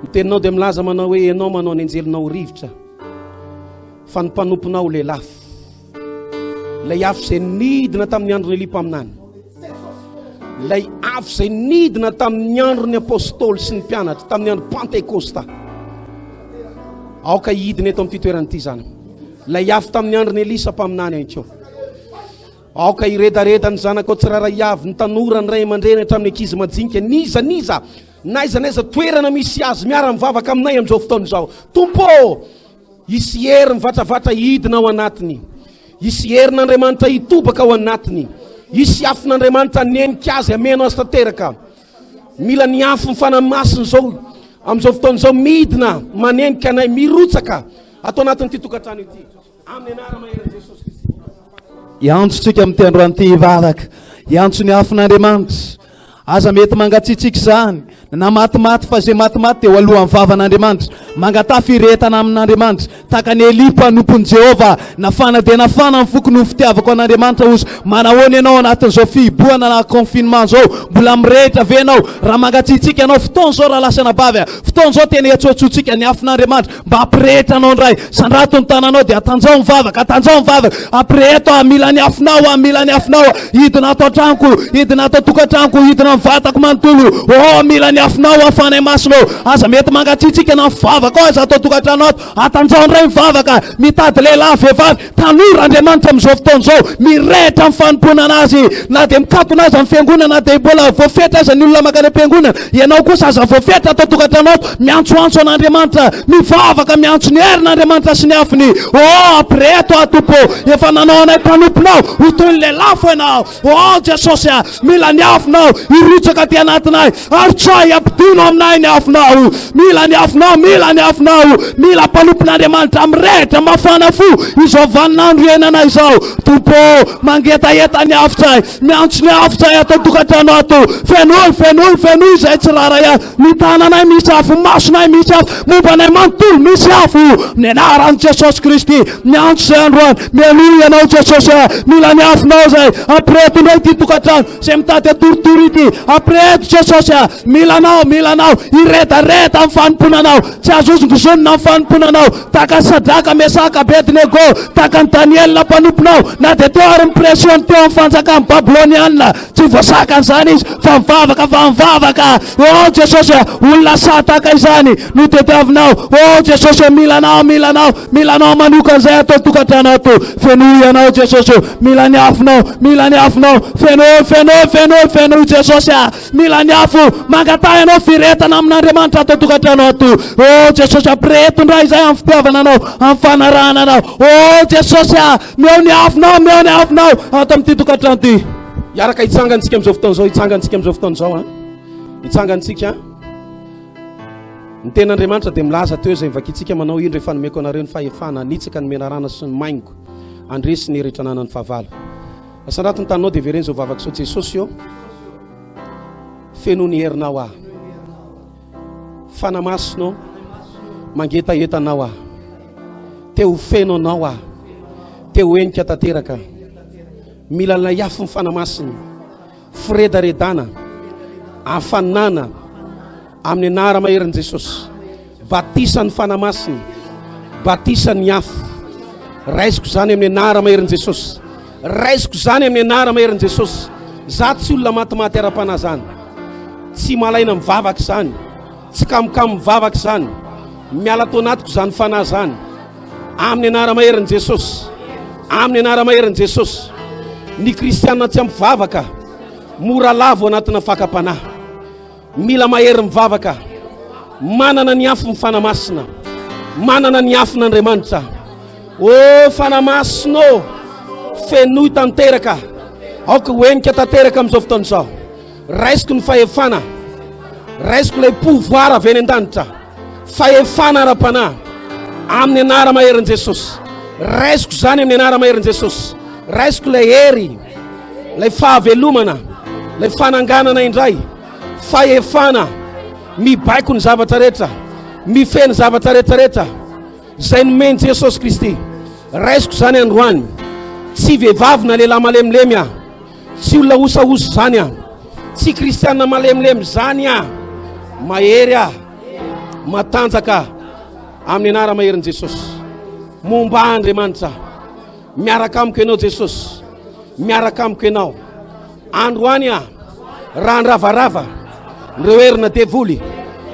Ny teninao dia milaza manao hoe ianao manao ny anjelinao ho rivotra fa ny mpanomponao ho lelafo. Ilay afo izay nidina tamin'ny andron'i Elia mpaminany. Ilay afo izay nidina tamin'ny andron'ny apôstôly sy ny mpianatra tamin'ny andro Pantekosta. Aoka hidina eto amin'ity toerana ity izany. Ilay afo tamin'ny andron'i Elisa mpaminany ihany koa. Aoka hiredareda ny zanakao tsirairay avy, ny tanora, ny ray aman-dreny hatramin'ny ankizy majinika, n'iza n'iza N'aiza n'aiza toerana misy azy miara-mivavaka aminay amin'izao fotoana izao. Tompo ô, hisy hery mivatravatra hidina ao anatiny. Hisy herin'Andriamanitra hitobaka ao anatiny. Hisy afon'Andriamanitra hanenika azy, hameno azy tanteraka. Mila ny afon'ny Fanahy Masina izao amin'izao fotoana izao midina manenika anay, mirotsaka ato anatin'ity tokantrano ity. Amin'ny anara-maherin'i Jesosy Kristy. Hiantso tsika amin'ity androany ity hivavaka. Hiantso ny afon'Andriamanitra. Aza mety mangatsiatsiaka izany. Na matimaty fa izay matimaty dia ho alohan'ny vavan'Andriamanitra. Mangataha firehetana amin'Andriamanitra. Tahaka an'i Elia mpanompon'i Jehovah, nafana dia nafana ny foko noho ny fitiavako an'Andriamanitra hozy. Manahoana ianao anatin'izao fihibohana na confinement izao? Mbola mirehitra ve ianao? Raha mangatsiatsiaka ianao, fotoana izao rahalahy sy anabavy a! Fotoana izao tena iantsoantsoantsika ny afon'Andriamanitra mba hampirehitra anao indray. Sandrato ny tananao dia atanjaho ny vavaka, atanjaho ny vavaka. Ampireheto aho, mila ny afonao aho, mila ny afonao aho. Hidina ato an-tranoko, hidina ato an-tokantranoko, hidina amin'ny vatako manontolo. Oh, mila ny afonao aho, Fanahy Masina ô. Aza mety mangatsiatsiaka na mivavaka ao aza ato an-tokantrano ato. Atanjaho indray ny vavaka. Mitady lehilahy, vehivavy, tanora Andriamanitra amin'izao fotoana izao. Mirehitra amin'ny fanompoana Anazy. Na dia mikatona aza ny fiangonana, na dia mbola voafetra aza ny olona mankany am-piangonana, ianao kosa aza voafetra ato an-tokantrano ato. Miantsoantso an'Andriamanitra, mivavaka, miantso ny herin'Andriamanitra sy ny afony. Oh, ampireheto aho, Tompo ô. Efa nanao anay mpanomponao ho toy ny lelafo Ianao. Oh, Jesosy a, mila ny afonao hirotsaka aty anatinay. Arotsahy, ampidino aminay ny afonao. Mila ny afonao, mila ny afonao. Mila mpanompon'Andriamanitra mirehitra, mafana fo izao vaninandro iainanay izao. Tompo ô, mangetaheta ny afotsay. Miantso ny afotsay ato an-tokantrano ato. Fenoy, fenoy, fenoy izay tsirairay avy. Ny tananay misy afo, ny masonay misy afo, momba anay manontolo misy afo. Amin'ny anaran'i Jesosy Kristy, miantso izay androany. Mialoha ianao Jesosy a, mila ny afonao izay. Ampireheto indray ity tokantrano izay mitady hatoritory ity. Ampireheto Jesosy a, mila anao, mila anao. Hiredareda amin'ny fanompoana anao. Tsy azo hozongozonina amin'ny fanompoana anao. Tahaka an'i Sadraka, Mesaka, Abednego, tahaka an'i Daniela mpanomponao, na dia teo ary ny pression teo amin'ny fanjakan'ny Babyloniana. Tsy voasakana izany izy fa mivavaka fa mivavaka. Oh Jesosy a, olona sahy tahaka izany no tediavinao. Oh Jesosy o, mila anao, mila anao, mila anao manokana izay ato an-tokantrano ato. Fenoy ianao Jesosy o, mila ny afonao, mila ny afonao. Fenoy, fenoy, fenoy, fenoy Jesosy a. Mila ny afo, mangataha ianao firehetana amin'Andriamanitra ato an-tokantrano ato. Oh Jesosy, ampireheto indray izay amin'ny fitiavana anao, amin'ny fanarahana anao. Oh Jesosy a, meo ny afonao, meo ny afonao ato amin'ity tokantrano ity. Hiaraka hitsangantsika amin'izao fotoana izao, hitsangantsika amin'izao fotoana izao an. Hitsangantsika. Ny tenin'Andriamanitra dia milaza teo izay vakintsika manao indro efa nomeko anareo ny fahefana hanitsaka ny menarana sy ny maingoka, handresy ny hery trananan'ny fahavalo. Asandrato ny taninao dia vereno izao vavaka izao, Jesosy ô, feno ny herinao aho. Fanahy Masina ô, mangetaheta anao aho. Te ho feno anao aho. Te ho henika tanteraka. Mila ilay afon'ny Fanahy Masina. Firedaredana, hafanana amin'ny anara-maherin'i Jesosy. Batisan'ny Fanahy Masina, batisan'ny afo. Raisiko izany amin'ny anara-maherin'i Jesosy. Raisiko izany amin'ny anara-maherin'i Jesosy. Za tsy olona matimaty ara-panahy izany. Tsy malaina mivavaka izany. Tsy kamokamo mivavaka izany. Miala ato anatiko izany fanahy izany. Amin'ny anara-maherin'i Jesosy. Amin'ny anara-maherin'i Jesosy. Ny kristiana tsy ampy vavaka, mora lavo anatina fakam-panahy. Mila mahery mivavaka. Manana ny afo ny Fanahy Masina. Manana ny afon'Andriamanitra. Ô Fanahy Masina ô, fenoy tanteraka. Aoka ho henika tanteraka amin'izao fotoana izao. Raisiko ny fahefana. Raisiko ilay pouvoir avy any an-danitra. Fahefana ara-panahy. Amin'ny anara-maherin'i Jesosy. Raisiko izany amin'ny anara-maherin'i Jesosy. Raisiko ilay hery, ilay fahavelomana, ilay fananganana indray. Fahefana mibaiko ny zavatra rehetra, mifehy ny zavatra rehetra rehetra izay nomen'i Jesosy Kristy. Raisiko izany androany. Tsy vehivavy na lehilahy malemilemy aho. Tsy olona osaosa izany aho. Tsy kristiana malemilemy izany aho. Mahery aho. Matanjaka aho. Amin'ny anara-maherin'i Jesosy. Momba ahy Andriamanitra. Miaraka amiko ianao Jesosy. Miaraka amiko ianao. Androany aho. Raha handravarava ireo herina devoly,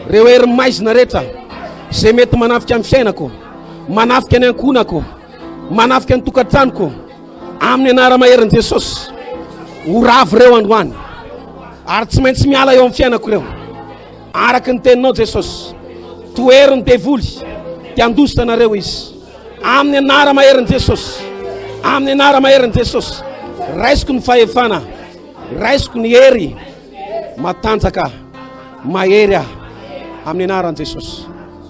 ireo hery maizina rehetra izay mety manafika ny fiainako, manafika ny ankohonako, manafika ny tokantranoko, Amin'ny anara-maherin'i Jesosy, ho ravo ireo androany, ary tsy maintsy miala eo amin'ny fiainako ireo. Araka ny teninao Jesosy, tohero ny devoly, dia handositra anareo izy. Amin'ny anara-maherin'i Jesosy, amin'ny anara-maherin'i Jesosy, raisiko ny fahefana, raisiko ny hery, matanjaka, mahery aho, amin'ny anaran'i Jesosy.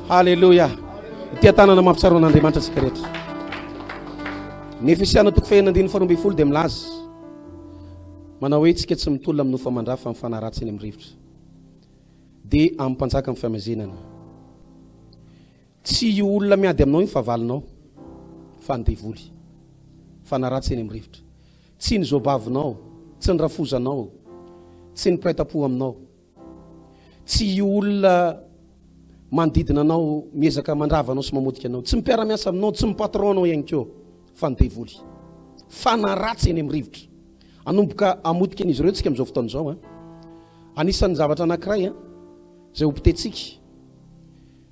Haleloia. Ity tanana mampitsaroana Andriamanitra antsika rehetra. Ny Efesiana toko fahenina andininy faharoa ambin'ny folo dia milaza manao hoe tsika tsy mitolona amin'ny nofo aman-dra fa mifanaratsy eny amin'ny rivotra. Dia amin'ny mpanjaka amin'ny famazinana. Tsy io olona miady aminao io ny fahavalonao fa ny devoly. Fanahy ratsy eny amin'ny rivotra. Tsy ny zobavinao, tsy ny rafozanao, tsy ny mpiray tampo aminao. Tsy io olona manodidina anao miezaka mandrava anao sy mamotika anao. Tsy ny mpiara-miasa aminao, tsy ny patron anao ihany koa fa ny devoly. Fanahy ratsy eny amin'ny rivotra. Hanomboka hamotika an'izy ireo tsika amin'izao fotoana izao. Anisan'ny zavatra anankiray izay ho potehintsika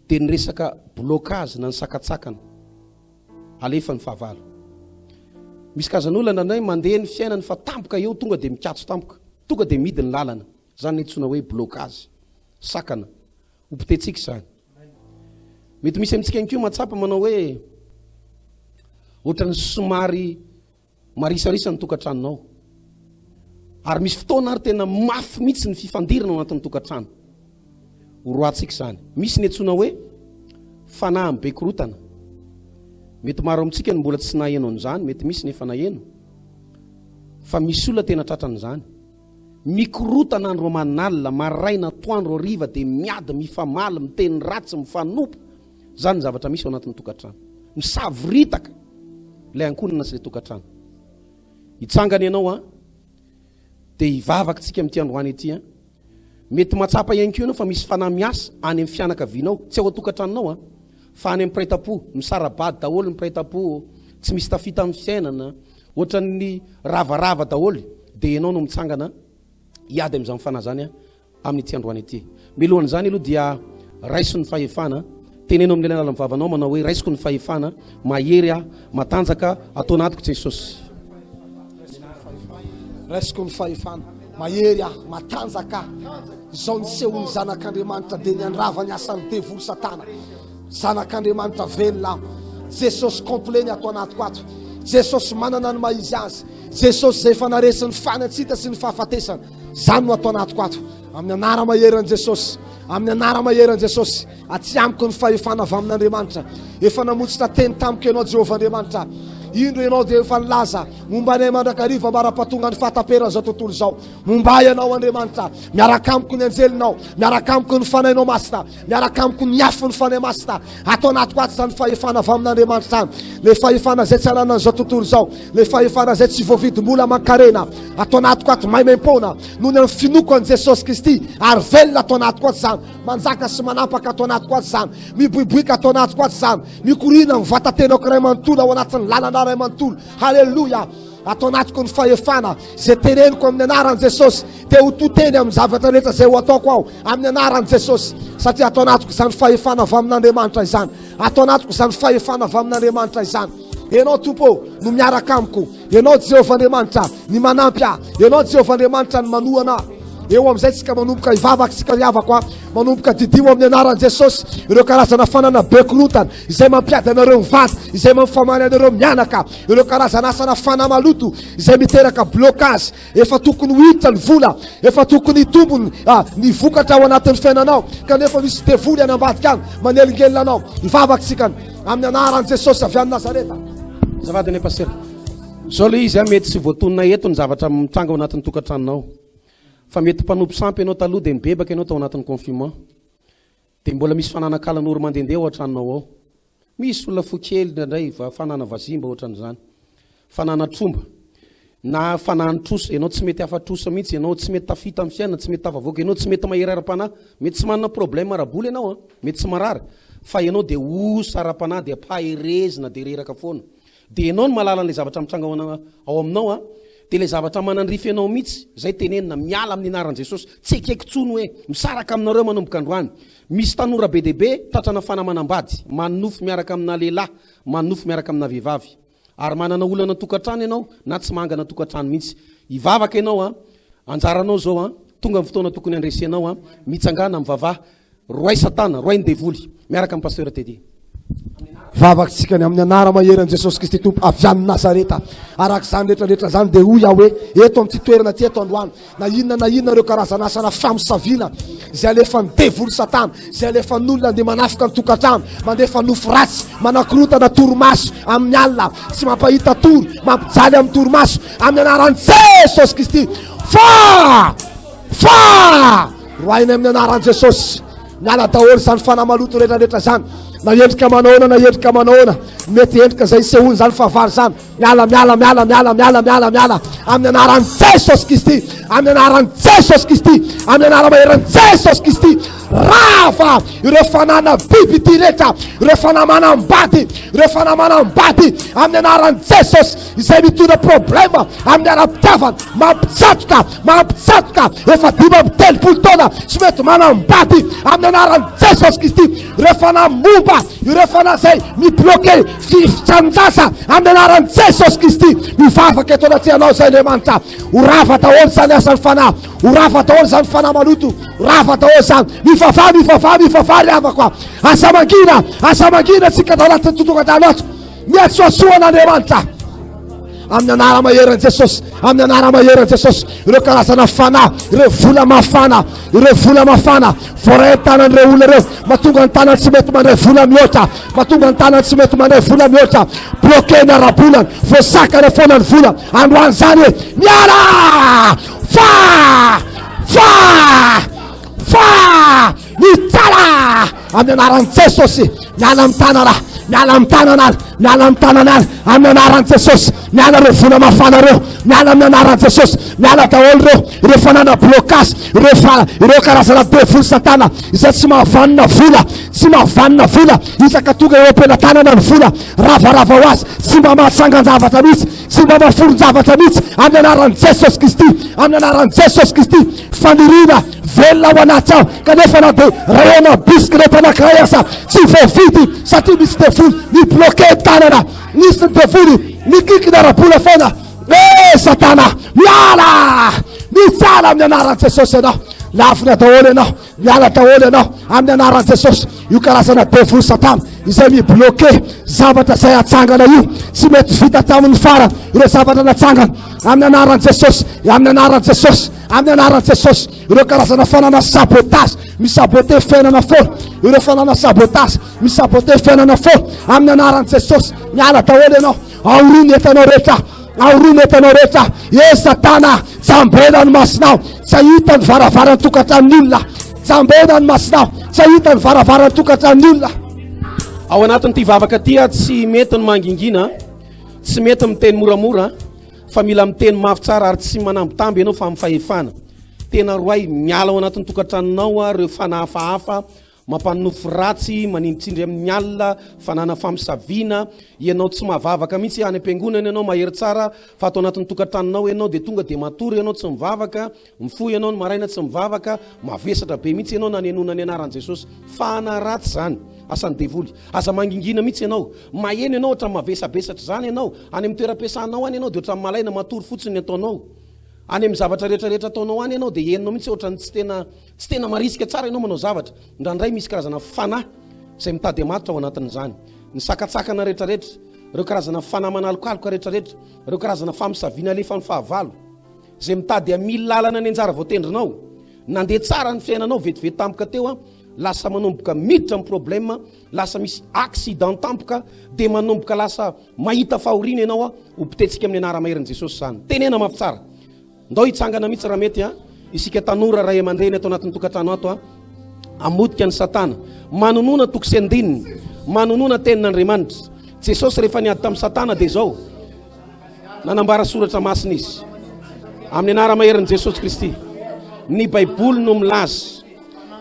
dia ny resaka blocage na ny sakatsakana alefa ny fahavalo. Misy kazan'olona indraindray mandeha ny fiainany fa tampoka eo tonga dia mikatso tampoka, tonga dia mihidy ny lalana. Izany no antsoina hoe blocage, sakana. Ho potehintsika izany. Mety misy amintsika ihany koa mahatsapa manao hoe ohatran'ny somary Marisarisa ny tokantranonao. Ary misy fotoana ary tena mafy mihitsy ny fifandirana ao anatin'ny tokantrano. Horoahantsika izany. Misy ny antsoina hoe fanahy amin'ny be korotana. Mety maro amintsika no mbola tsy naheno an'izany, mety misy ny efa naheno. Fa misy olona tena tratran'izany. Mikorotana andro aman'alina, maraina, atoandro, hariva dia miady, mifamaly, miteny ratsy, mifanompa. Izany ny zavatra misy ao anatin'ny tokantrano. Misavoritaka ilay ankohonana sy ilay tokantrano. Hitsangana ianao an, dia hivavaka tsika amin'ity androany ity an. Mety mahatsapa ihany koa ianao fa misy fanahy miasa any amin'ny fianakavianao, tsy ao an-tokantranonao an, fa any amin'ny mpiray tampo, misara-bady daholo ny mpiray tampo, tsy misy tafita amin'ny fiainana, ohatran'ny ravarava daholo, dia ianao no mitsangana hiady amin'izany fanahy izany an. amin'ity androany ity. Milohan'izany aloha dia raiso ny fahefana, teneno amin'ny alalan'ny vavanao manao hoe raisiko ny fahefana, mahery aho, matanjaka ato anatiko Jesosy. Raisiko ny fahefana, mahery aho, matanjaka aho. Izao nisehoan'ny Zanak'Andriamanitra dia ny handrava ny asan'ny devoly Satana. Zanak'Andriamanitra velona aho. Jesosy complet ny ato anatiko ato. Jesosy manana ny maha izy azy. Jesosy izay efa naresy ny fanatsita sy ny fahafatesana. Izany no ato anatiko ato. Amin'ny anara-maheran'i Jesosy. Amin'ny anara-maheran'i Jesosy. Atsy amiko ny fahefana avy amin'Andriamanitra. Efa namotsitra teny tamiko ianao Jehovah Andriamanitra. Indro ianao dia efa nilaza momba anay mandrakariva ambara-pahatonga ny fahataperan'izao tontolo izao. Momba ahy ianao Andriamanitra. Miaraka amiko ny anjelinao. Miaraka amiko ny fanahinao masina. Miaraka amiko ny afon'ny Fanahy Masina. Ato anatiko ato izany fahefana avy amin'Andriamanitra izany. Ilay fahefana izay tsy ananan'izao tontolo izao. Ilay fahefana izay tsy voavidim-bola aman-karena. Ato anatiko ato maimaim-poana. Noho ny amin'ny finoako an'i Jesosy Kristy. Ary velona ato anatiko ato izany. Manjaka sy manapaka ato anatiko ato izany. Miboiboika ato anatiko ato izany. Mikoriana amin'ny vatatenako iray manontolo ao anatin'ny lalana iray manontolo. Haleloia! Ato anatiko ny fahefana izay teneniko amin'ny anaran'i Jesosy dia ho to teny amin'ny zavatra rehetra izay ho ataoko aho amin'ny anaran'i Jesosy satria ato anatiko izany fahefana avy amin'Andriamanitra izany. Ato anatiko izany fahefana avy amin'Andriamanitra izany. Ianao Tompo ô no miaraka amiko. Ianao Jehovah Andriamanitra ny manampy ahy. Ianao Jehovah Andriamanitra ny manohana ahy. Eo amin'izay tsika manomboka hivavaka tsika ry havako a. Manomboka didio amin'ny anaran'i Jesosy ireo karazana fanana be korontana izay mampiady anareo mivady, izay mampifamaly anareo mianaka. Ireo karazana asana fanahy maloto izay miteraka blocage, efa tokony ho hiditra ny vola, efa tokony hitombo ny, ah, ny vokatra ao anatin'ny fiainanao, kanefa misy devoly any ambadika any manelingelina anao. Hivavaka isika amin'ny anaran'i Jesosy avy any Nazareta. Azafady anie Pasitera. Zao le izy a, mety tsy voatonona eto ny zavatra mitranga ao anatin'ny tokantranonao. Fa mety mpanompo sampy ianao taloha dia nibebaka ianao tao anatin'ny confinement. Dia mbola misy fananakalan'ory mandehandeha ao an-tranonao ao. Misy olona fo kely indraindray fanana vazimba ohatran'izany. Fanana tromba. Na fanano trosa. Ianao tsy mety afa-trosa mihitsy. Ianao tsy mety tafita amin'ny fiainana, tsy mety tafavoaka. Ianao tsy mety mahery ara-panahy. Mety tsy manana problème ara-bola ianao an. Mety tsy marary. Fa ianao dia osa ara-panahy, dia ampaherezina, dia reraka foana. Dia ianao no mahalala an'ilay zavatra mitranga ao ao aminao an. Dia ilay zavatra manandrify anao mihitsy, izay tenenina, miala amin'ny anaran'i Jesosy. Tsy ekeko intsony hoe, misaraka aminareo manomboka androany. Misy tanora be dia be tratrana fanamanam-bady, manonofy miaraka amina lehilahy, manonofy miaraka amina vehivavy. Ary manana olana an-tokantrano ianao na tsy mangana tokantrano mihitsy. Hivavaka ianao an, anjaranao izao an, tonga ny fotoana tokony handresenao an, mitsangàna, mivavaha, roahy satana, roahy ny devoly, miaraka amin'i Pasteur Teddy. Vavakitsika ny amin'ny anara-maheran'i Jesosy Kristy Tompo avy any Nazareta. Araka izany rehetra rehetra izany dia hoy aho hoe eto amin'ity toerana ity eto androany na inona na inona ireo karazana asana famosaviana izay alefan'ny devoly satana, izay alefan'olona andeha manafika ny tokantrano, mandefa nofy ratsy, manakorontana torimaso amin'ny alina, tsy mampahita tory, mampijaly amin'ny torimaso, amin'ny anaran'i Jesosy Kristy. Fa! Fa! Roahina amin'ny anaran'i Jesosy. Miala daholo izany fanahy maloto rehetra rehetra izany. Na endrika manaona na endrika manaona. Mety endrika izay isehoany izany fahavalo izany. Miala, miala, miala, miala, miala, miala, miala. Amin'ny anaran'i Jesosy Kristy. Amin'ny anaran'i Jesosy Kristy. Amin'ny anarana maherin'i Jesosy Kristy. Rava ireo fanana biby ity rehetra. Ireo fanahy manambady. Ireo fanahy manambady. Amin'ny anaran'i Jesosy. Izay mitondra problème amin'ny ara-pitiavana. Mampitsatoka, mampitsatoka. Efa 35 taona tsy mety manambady. Amin'ny anaran'i Jesosy Kristy. Ireo fanahy momba, ireo fanahy izay mi-bloquer fitranjasa amin'ny anaran'i Jesosy Kristy. Mivavaka eto anatrehanao izay Andriamanitra. Ho rava daholo izany asan'ny fanahy. Ho rava daholo izany fanahy maloto. Ho rava daholo izany. Mivavaha, mivavaha, mivavaha ry havako a. Aza mangina, aza mangina tsika tao anatin'ny totokantrano ato. Miantsoantsoa an'Andriamanitra. Amin'ny anara maherin'i Jesosy, amin'ny anara maherin'i Jesosy, ireo karazana fanahy, ireo vola mafana, ireo vola mafana, voaray an-tanan'ireo olona ireo, mahatonga ny tanany tsy mety mandray vola mihoatra, mahatonga ny tanany tsy mety mandray vola mihoatra, bloqué ny ara-bolany, voasakana foana ny vola, androany izany hoe, miala! Fa! Fa! Fa! Mitsara! Amin'ny anaran'i Jesosy, miala amin'ny tanana, miala amin'ny tanana, miala amin'ny tanana, amin'ny anaran'i Jesosy, miala ireo vola mafana ireo, miala amin'ny anaran'i Jesosy, miala daholo ireo, ireo fanana blocage, ireo fa, ireo karazana devoly satana, izay tsy mahavanona vola, tsy mahavanona vola, isaka tonga eo am-pelatanana ny vola, ravarava ho azy, tsy mba mahatsangan-javatra mihitsy, tsy mba mahaforon-javatra mihitsy, amin'ny anaran'i Jesosy Kristy, amin'ny anaran'i Jesosy Kristy, faniriana Velona ao anaty ao kanefa na dia rayona bisikileta anankiray aza tsy voavidy satria misy devoly mi-bloquer ny tanana, misy ny devoly mikikina ara-bola foana. Eh satana, miala! Mitsala amin'ny anaran'i Jesosy ianao. Lavina daholo ianao, miala daholo ianao amin'ny anaran'i Jesosy. Io karazana devoly satana izay mi-bloquer zavatra izay atsangana io, tsy mety vita hatramin'ny farany ireo zavatra natsangana amin'ny anaran'i Jesosy, amin'ny anaran'i Jesosy. Amin'ny anaran'i Jesosy, ireo karazana fanana sabotage, mi-saboter fiainana foana, ireo fanana sabotage, mi-saboter fiainana foana, amin'ny anaran'i Jesosy, miala daholo ianao, aoroa ny entanao rehetra, aoroa ny entanao rehetra, e Satana, jambena ny masonao, tsy hahita ny varavaran'ny tokantranon'ny olona, jambena ny masonao, tsy hahita ny varavaran'ny tokantranon'ny olona. Ao anatin'ity vavaka ity, tsy mety ny mangingina, tsy mety miteny moramora, Fa mila miteny mafy tsara ary tsy manambitamby ianao fa amin'ny fahefana. Tena roay, miala ao anatin'ny tokantranonao aho ireo fanahy hafahafa, mampanonofy ratsy, manindritsindry amin'ny alina, fanana famosaviana, ianao tsy mahavavaka mihitsy, any am-piangonana ianao mahery tsara fa ato anatin'ny tokantranonao ianao dia tonga dia matory ianao tsy mivavaka, Mifoha ianao ny maraina tsy mivavaka, mavesatra be mihitsy ianao nanenona ny anaran'i Jesosy. Fahana ratsy izany, asan'ny devoly. Aza mangingina mihitsy ianao. Maheno ianao ohatran'ny mavesabesatra izany ianao. Any amin'ny toeram-piasanao any ianao dia ohatran'ny malaina matory fotsiny ny ataonao. Any amin'ny zavatra rehetra rehetra ataonao any ianao dia henonao mihitsy ohatran'ny tsy tena tsy tena marisika tsara ianao manao zavatra. Indraindray misy karazana fanahy izay mitady hamatotra ao anatin'izany. Ny sakantsakana rehetra rehetra, ireo karazana fanahy manalokaloka rehetra rehetra, ireo karazana famosaviana alefan'ny fahavalo. Izay mitady hamily lalana ny anjara voatendrinao. Nandeha tsara ny fiainanao vetivety tampoka teo an, lasa manomboka miditra ny problème, lasa misy accident tampoka, dia manomboka lasa mahita fahoriana ianao an, ho potetsika amin'ny anara-maherin'i Jesosy izany. Tenena mafy tsara. Ndao hitsangana mihitsy raha mety an, isika tanora ray aman-dreny ato anatin'ny tokantrano ato an, hamotika an'i Satana. Manonona toko sy andininy, manonona tenin'Andriamanitra. Jesosy rehefa niady tamin'i Satana dia izao. Nanambara soratra masina izy. Amin'ny anara-maherin'i Jesosy Kristy. Ny Baiboly no milaza.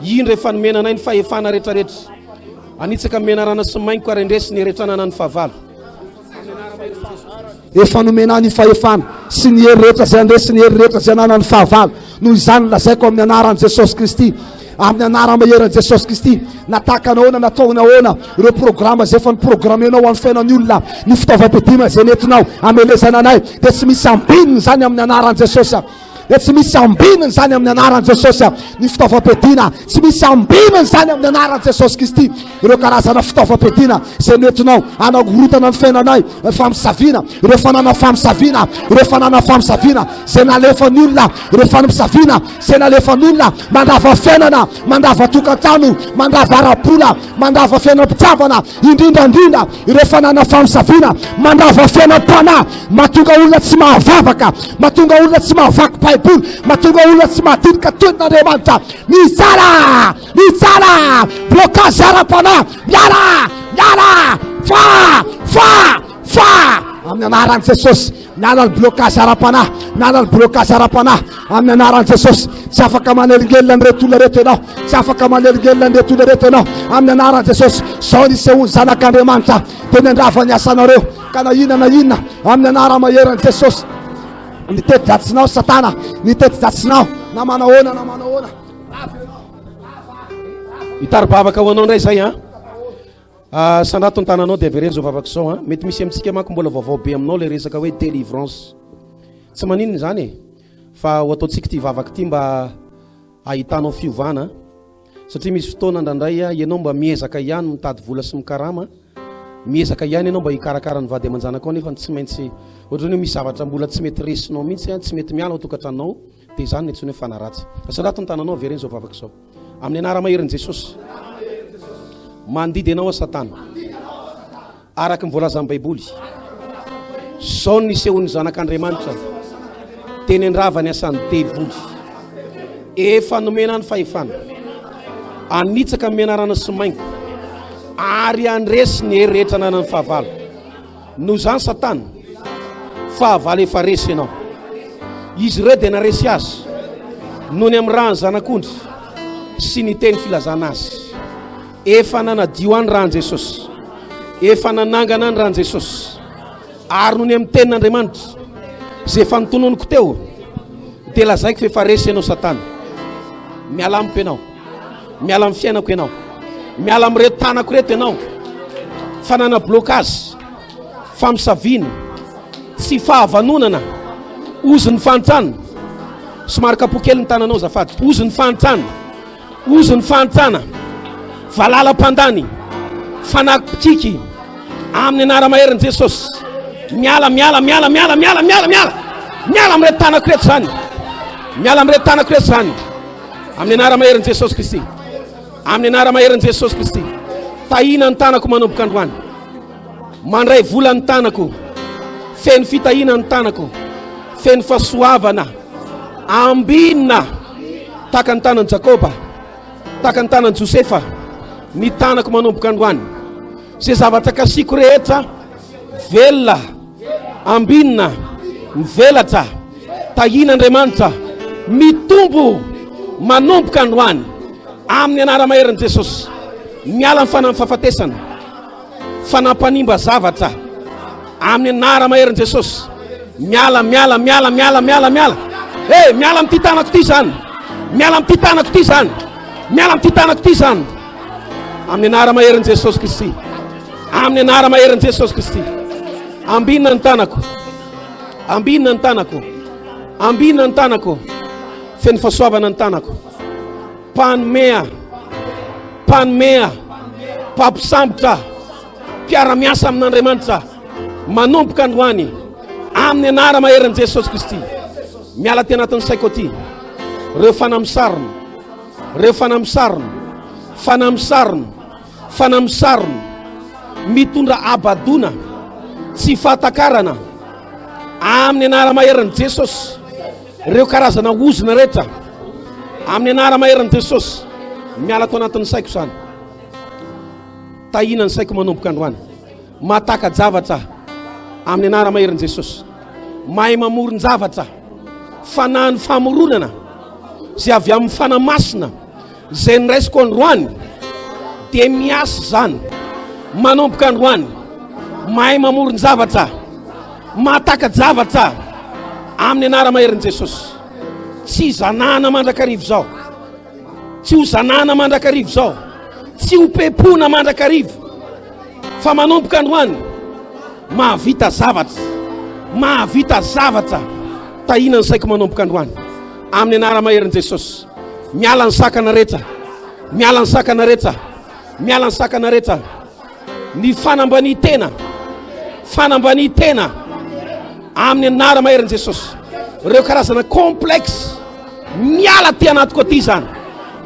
Indro efa nomena anay ny fahefana rehetrarehetra. Hanitsaka ny menarana sy maingoka ary handresy ny heretranana ny fahavalo. Efa nomena ahy ny fahefana sy ny hery rehetra izay handresy ny hery rehetra izay ananan'ny fahavalo. Noho izany lazaiko amin'ny anaran'i Jesosy Kristy, amin'ny anara-maherin'i Jesosy Kristy, na tahaka ny ahoana na ataony ahoana ireo programa izay efa niprogramenao ho an'ny fiainan'ny olona, ny fitaovam-piadiana izay nentinao hamelezana anay, dia tsy misy ambininy izany amin'ny anaran'i Jesosy. Dia tsy misy ambininy izany amin'ny anaran'i Jesosy. Ny fitaovam-piadiana, tsy misy ambininy izany amin'ny anaran'i Jesosy Kristy. Ireo karazana fitaovam-piadiana izay nentinao hanagorotana ny fiainanay, famosaviana, ireo fanana famosaviana, ireo fanana famosaviana izay nalefan'ny olona, ireo famosaviana izay nalefan'olona mandrava fiainana, mandrava tokantrano, mandrava ara-bola, mandrava fiainam-pitiavana, indrindra indrindra ireo fanana famosaviana mandrava fiainam-panahy, mahatonga olona tsy mahavavaka, mahatonga olona tsy mahavaky Baiboly. Baiboly mahatonga olona tsy mahadinika toeran'Andriamanitra. Mitsara! Mitsara! Blocage ara-panahy! Miala! Miala! Fa! Fa! Fa! Amin'ny anaran'i Jesosy, miala ny blocage ara-panahy, miala ny blocage ara-panahy amin'ny anaran'i Jesosy. Tsy afaka manelingelina an'ireto olona ireto ianao, tsy afaka manelingelina an'ireto olona ireto ianao amin'ny anaran'i Jesosy. Izao ny isehoan'ny Zanak'Andriamanitra dia ny handrava ny asanareo ka na inona na inona amin'ny anara-maheran'i Jesosy. Ny teti-dratsinao Satana, ny teti-dratsinao na manahoana na manahoana. Hitari-bavaka ho anao indray izay an. Ah, sandrato ny tananao dia avereno izao vavaka izao an. Mety misy amintsika manko mbola vaovao be aminao ilay resaka hoe délivrance. Tsy maninona izany e. Fa ho ataontsika ity vavaka ity mba ahitanao fiovana. Satria misy fotoana indraindray ianao mba miezaka ihany mitady vola sy mikarama, miezaka ihany ianao mba hikarakara ny vady aman-janakao nefa tsy maintsy ohatran'ny hoe misy zavatra mbola tsy mety resinao mihitsy, tsy mety miala ao tokantranonao, dia izany no antsoina hoe fanahy ratsy. Asandrato ny tananao, avereno izao vavaka izao. Amin'ny anara-maherin'i Jesosy, mandidy anao aho Satana. Araka ny voalazan'ny Baiboly, izao no nisehoan'ny Zanak'Andriamanitra teny an-drava ny asan'ny devoly. Efa nomena ny fahefana hanitsaka ny menarana sy maingo ary handresy ny hery rehetra ananan'ny fahavalo. Noho izany Satana, fahavalo efa resy ianao. Izy ireo dia naresy azy noho ny amin'ny ràn'ny Zanak'ondry sy ny teny filazana azy. Efa nanadio ahy ny ràn'i Jesosy. Efa nanangana ahy ny ràn'i Jesosy. Ary noho ny amin'ny tenin'Andriamanitra, izay efa notononiko teo, dia lazaiko fa efa resy ianao Satana. Miala amiko ianao. Miala amin'ny fiainako ianao. Miala amin'ireto tanako ireto ianao. Fanana blocage, famisaviana, tsy fahavanonana, ozin'ny fahantrana. Somary kapoa kely ny tananao azafady. Ozin'ny fahantrana. Ozy ny fahantrana, valala mpandany, fanahy mpikiky, amin'ny anara-maherin'i Jesosy. Miala, miala, miala, miala, miala, miala, miala. Miala amin'ireto tanako ireto izany. Miala amin'ireto tanako ireto izany. Amin'ny anara-maherin'i Jesosy Kristy. Amin'ny anara-maherin'i Jesosy Kristy. Tahina ny tanako manomboka androany. Mandray vola ny tanako. Feno fitahiana ny tanako. Feno fahasoavana. Ambinina. Tahaka ny tanan'i Jakoba. Tahaka ny tanan'i Josefa. Ny tanako manomboka androany. Izay zavatra kasiko rehetra velona, ambinina, mivelatra, tahian'Andriamanitra, mitombo manomboka androany amin'ny anara-maherin'i Jesosy. Miala ny fanahin'ny fahafatesana. Fanampanimba zavatra amin'ny anara maherin'i Jesosy. Miala, miala, miala, miala, miala, miala. Eh, miala amin'ity tanako ity izany. Miala amin'ity tanako ity izany. Miala amin'ity tanako ity izany. Amin'ny anara maherin'i Jesosy Kristy. Amin'ny anara maherin'i Jesosy Kristy. Ambinina ny tanako. Ambinina ny tanako. Ambinina ny tanako. Feno fahasoavana ny tanako. Mpanome Mpanome Mpampisambotra Mpiara-miasa amin'Andriamanitra Manomboka androany Amin'ny anara-maherin'i Jesosy Kristy Miala aty anatin'ny saiko aty Ireo fanahy misarona Ireo fanahy misarona Fanahy misarona Fanahy misarona Mitondra habadoana Tsy fahatakarana Amin'ny anara-maherin'i Jesosy Ireo karazana ozona rehetra amin'ny anara-maherin'i Jesosy miala ato anatin'ny saiko izany. Tahina ny saiko manomboka androany. Mahataka-javatra amin'ny anara-maherin'i Jesosy. Mahay mamoron-javatra. Fanahin'ny famoronana izay avy amin'ny Fanahy Masina izay noraisiko androany dia miasa izany manomboka androany. Mahay mamoron-javatra. Mahataka-javatra amin'ny anara-maherin'i Jesosy. Tsy zanahana mandrakariva izao. Tsy ho zanahana mandrakariva izao. Tsy ho pepona mandrakariva. Fa manomboka androany, mahavita zavatra. Mahavita zavatra. Tahina ny saiko manomboka androany. Amin'ny anara-maherin'i Jesosy. Miala ny sakana rehetra. Miala ny sakana rehetra. Miala ny sakana rehetra. Ny fanambanian-tena, fanambanian-tena amin'ny anara-maherin'i Jesosy. Ireo karazana complexe miala aty anatiko aty izany.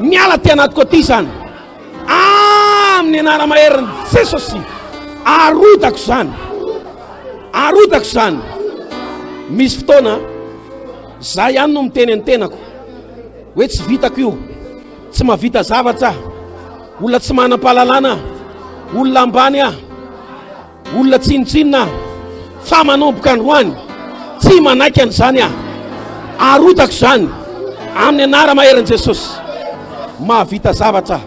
Miala aty anatiko aty izany. Amin'ny anara-maherin'i Jesosy. Arodako izany. Arodako izany. Misy fotoana. Za ihany no miteny ny tenako hoe tsy vitako io, tsy mahavita zavatra aho, olona tsy manam-pahalalana aho, olona ambany aho, olona tsinontsinona aho, fa manomboka androany tsy manaiky an'izany aho, arotako izany amin'ny anara-maherin'i Jesosy. Mahavita zavatra aho.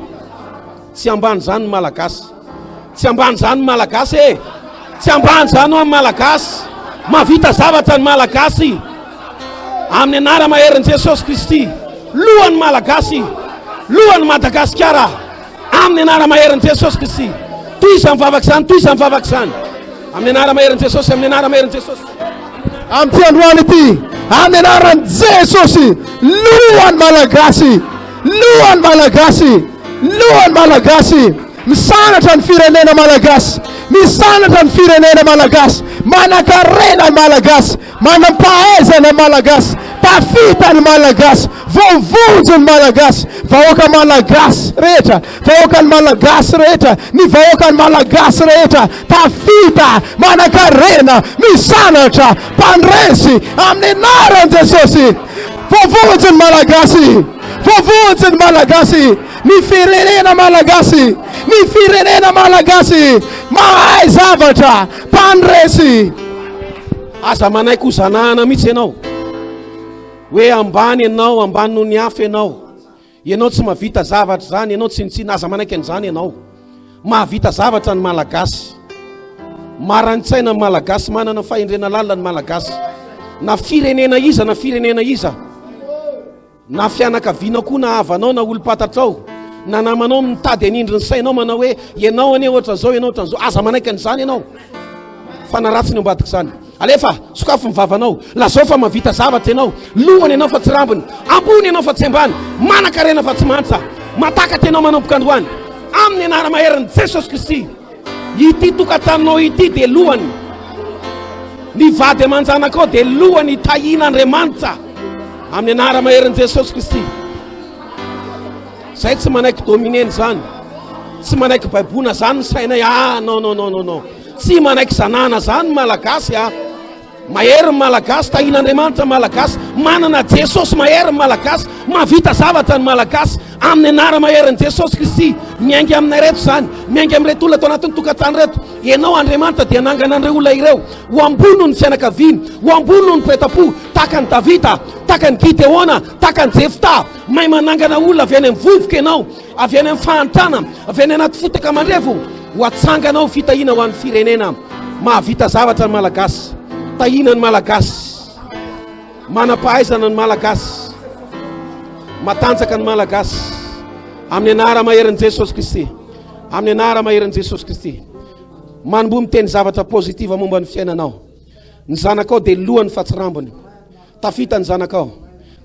Tsy ambany zany ny Malagasy. Tsy ambany zany ny Malagasy e! Tsy ambany zany hoa ny Malagasy. Mahavita zavatra ny Malagasy. Amin'ny anara-maherin'i Jesosy Kristy. Lohan'ny Malagasy. Lohan'i Madagasikara. Amin'ny anara-maherin'i Jesosy Kristy. Tohiza mivavaka izany, tohiza mivavaka izany. Amin'ny anara-maherin'i Jesosy, amin'ny anara-maherin'i Jesosy. Amin'ity androany ity, amin'ny anaran'i Jesosy, lohan'ny Malagasy. Lohan'ny Malagasy! Lohan'ny Malagasy! Misandratra ny firenena Malagasy! Misandratra ny firenena Malagasy! Manankarena ny Malagasy! Manam-pahaizana ny Malagasy! Tafita ny Malagasy! Voavonjy ny Malagasy! Vahoaka Malagasy rehetra! Vahoakan'ny Malagasy rehetra! Ny vahoakan'ny Malagasy rehetra! Tafita! Manankarena! Misandratra! Mpandresy! Amin'ny anaran'i Jesosy! Voavonjy ny Malagasy! Voavonjy ny Malagasy! Ny firenena Malagasy! Ny firenena Malagasy! Mahay zavatra! Mpandresy! Aza manaiky ho zanahana mihitsy ianao. Hoe ambany ianao, ambany noho ny hafa ianao. Ianao tsy mahavita zavatra izany, ianao tsinontsinona, aza manaiky an'izany ianao. Mahavita zavatra ny Malagasy. Marani-tsaina ny Malagasy, manana fahendrena lalina ny Malagasy. Na firenena iza na firenena iza, na fianakavianao koa na havanao na olom-pantatrao, na namanao mitady hanindry ny sainao manao hoe ianao anie ohatran'izao, ianao ohatran'izao, aza manaiky an'izany ianao. Fa na ratsy ny ambadik'izany. Alefa, sokafy ny vavanao. Lazao fa mahavita zavatra ianao. Lohany ianao fa tsy rambony. Ambony ianao fa tsy ambany. Manan-karena fa tsy mahantra. Matakatra ianao manomboka androany. Amin'ny anara-maherin'i Jesosy Kristy. Ity tokantranonao ity dia lohany. Ny vady aman-janakao dia lohany tahian'Andriamanitra. Amin'ny anara-maherin'i Jesosy Kristy. Zay tsy manaiky dominer zany. Tsy manaiky baiboina zany ny sainay. Ah non non non non non. Tsy manaiky zanahana zany ny Malagasy ah. Mahery ny Malagasy, tahian'Andriamanitra ny Malagasy, manana Jesosy mahery ny Malagasy, mahavita zavatra ny Malagasy amin'ny anara-maherin'i Jesosy Kristy. Miainga aminay ireto izany, miainga amin'ireto olona ato anatin'ny tokantrano ireto. Ianao Andriamanitra dia hanangana an'ireo olona ireo ho ambony noho ny fianakaviany, ho ambony noho ny mpiray-tampo, tahaka an'i Davida, tahaka an'i Gideona, tahaka an'i Jefta. Mahay manangana olona avy any amin'ny vovoka ianao, avy any amin'ny fahantrana, avy any anaty fotaka mandrevo, ho atsangana ho fitahiana ho an'ny firenena. Mahavita zavatra ny Malagasy. Tahiana ny Malagasy. Manam-pahaizana ny Malagasy. Matanjaka ny Malagasy. Amin'ny anara-maherin'i Jesosy Kristy. Amin'ny anara-maherin'i Jesosy Kristy. Manomboha miteny zavatra positive momba ny fiainanao. Ny zanakao dia lohany fa tsy rambony. Tafita ny zanakao.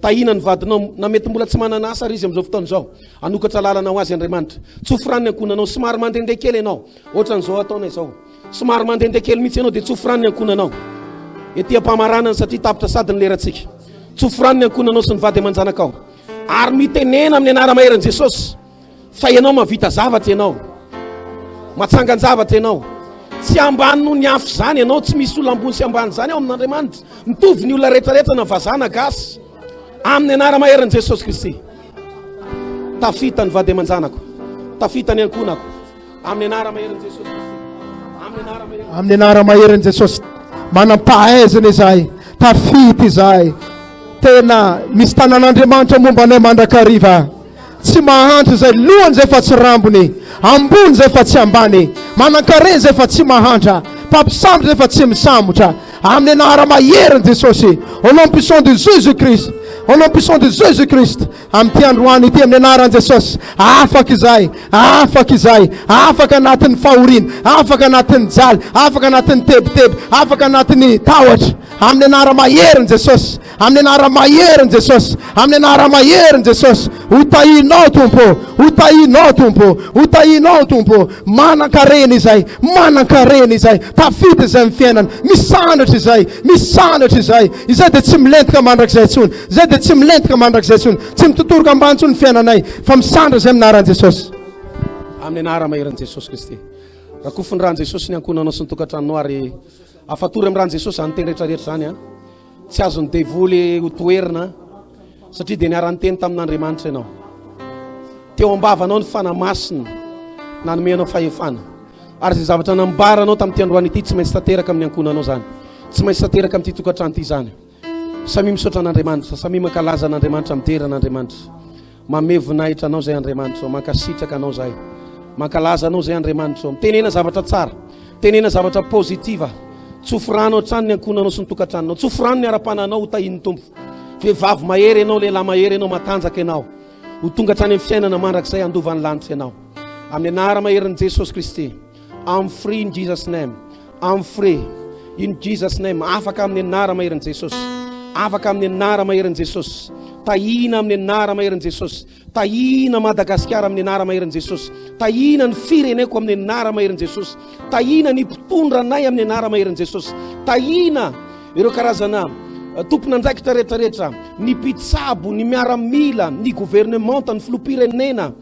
Tahina ny vadinao, na mety mbola tsy manana asa ary izy amin'izao fotoana izao. Hanokatra lalana ho azy Andriamanitra. Tsofy rano ny ankohonanao. Somary mandehandeha kely ianao. Ohatran'izao ataonay izao. Somary mandehandeha kely mihitsy ianao dia tsofy rano ny ankohonanao. Ety am-pamaranana satria tapitra sady ny lerantsika. Tsofy rano ny ankohonanao sy ny vady aman-janakao. Ary mitenena amin'ny anara-maherin'i Jesosy. Fa ianao mahavita zavatra ianao. Matsangan-javatra ianao. Tsy ambany noho ny hafa izany ianao. Tsy misy olona ambony sy ambany izany ao amin'Andriamanitra. Mitovy ny olona rehetrarehetra na vazaha na gasy. Amin'ny anara-maherin'i Jesosy Kristy. Tafita ny vady aman-janako. Tafita ny ankohonako. Amin'ny anara-maherin'i Jesosy Kristy. Amin'ny anara-maherin'i Amin'ny anara-maherin'i Jesosy. Manam-pahaizana izahay. Tafita izahay. Tena misy tanan'Andriamanitra momba anay mandrakariva. Tsy mahantra izay lohany izay fa tsy rambony, ambony izay fa tsy ambany, manankarena izay fa tsy mahantra, mpampisambotra izay fa tsy misambotra. Amin'ny anara-maherin'i Jesosy, au nom puissant de Jésus Christ, au nom puissant de Jésus Christ, amin'ity androany ity, amin'ny anaran'i Jesosy, afaka izahay, afaka izahay, afaka anatin'ny fahoriana, afaka anatin'ny jaly, afaka anatin'ny tebiteby, afaka anatin'ny tahotra, amin'ny anara-maherin'i Jesosy. Amin'ny anara-maherin'i Jesosy, amin'ny anara-maherin'i Jesosy, ho tahinao Tompo, ho tahinao Tompo, ho tahinao Tompo. Manan-karena izay, manan-karena izay, tafita izay amin'ny fiainana, misandratra izay, misandratra izay. Izay dia tsy milentika mandrakizay intsony, izay dia tsy milentika mandrakizay intsony, tsy mitotoroka ambany intsony ny fiainanay, fa misandratra izay amin'ny anaran'i Jesosy. Amin'ny anara-maherin'i Jesosy Kristy. Rakofy ny ran'i Jesosy ny ankohonanao sy ny tokantranonao ary afatory amin'ny ran'i Jesosy izany teny rehetra rehetra izany an. Tsy azon'ny devoly ho toherina satria dia niara-niteny tamin'Andriamanitra ianao. Teo am-bavanao ny Fanahy Masina nanome anao fahefana. Ary izay zavatra nambaranao tamin'ity androany ity tsy maintsy tanteraka amin'ny ankohonanao izany. Tsy maintsy tanteraka amin'ity tokantrano ity izany. Samia misaotra an'Andriamanitra, samia mankalaza an'Andriamanitra, midera an'Andriamanitra. Manome voninahitra anao izay Andriamanitra ô, mankasitraka anao izahay. Mankalaza anao izay Andriamanitra ô. Mitenena zavatra tsara, tenena zavatra positive. Tsofy rano hatrany ny ankohonanao sy ny tokantranonao. Tsofy rano ny ara-pananao ho tahian'ny Tompo. Vehivavy mahery ianao, lehilahy mahery ianao, matanjaka ianao. Ho tonga hatrany amin'ny fiainana mandrakizay handova ny lanitra ianao. Amin'ny anara-maherin'i Jesosy Kristy. I'm free in Jesus name. I'm free in Jesus name. Afaka amin'ny anara-maherin'i Jesosy. Afaka amin'ny anara-maherin'i Jesosy. Tahina amin'ny anara-maherin'i Jesosy. Tahina Madagasikara amin'ny anara-maherin'i Jesosy. Tahina ny fireneko amin'ny anara-maherin'i Jesosy. Tahina ny mpitondra anay amin'ny anara-maherin'i Jesosy. Tahina ireo karazana eh, tompon'andraikitra rehetrarehetra, ny mpitsabo, ny miaramila, ny governemanta, ny filoham-pirenena.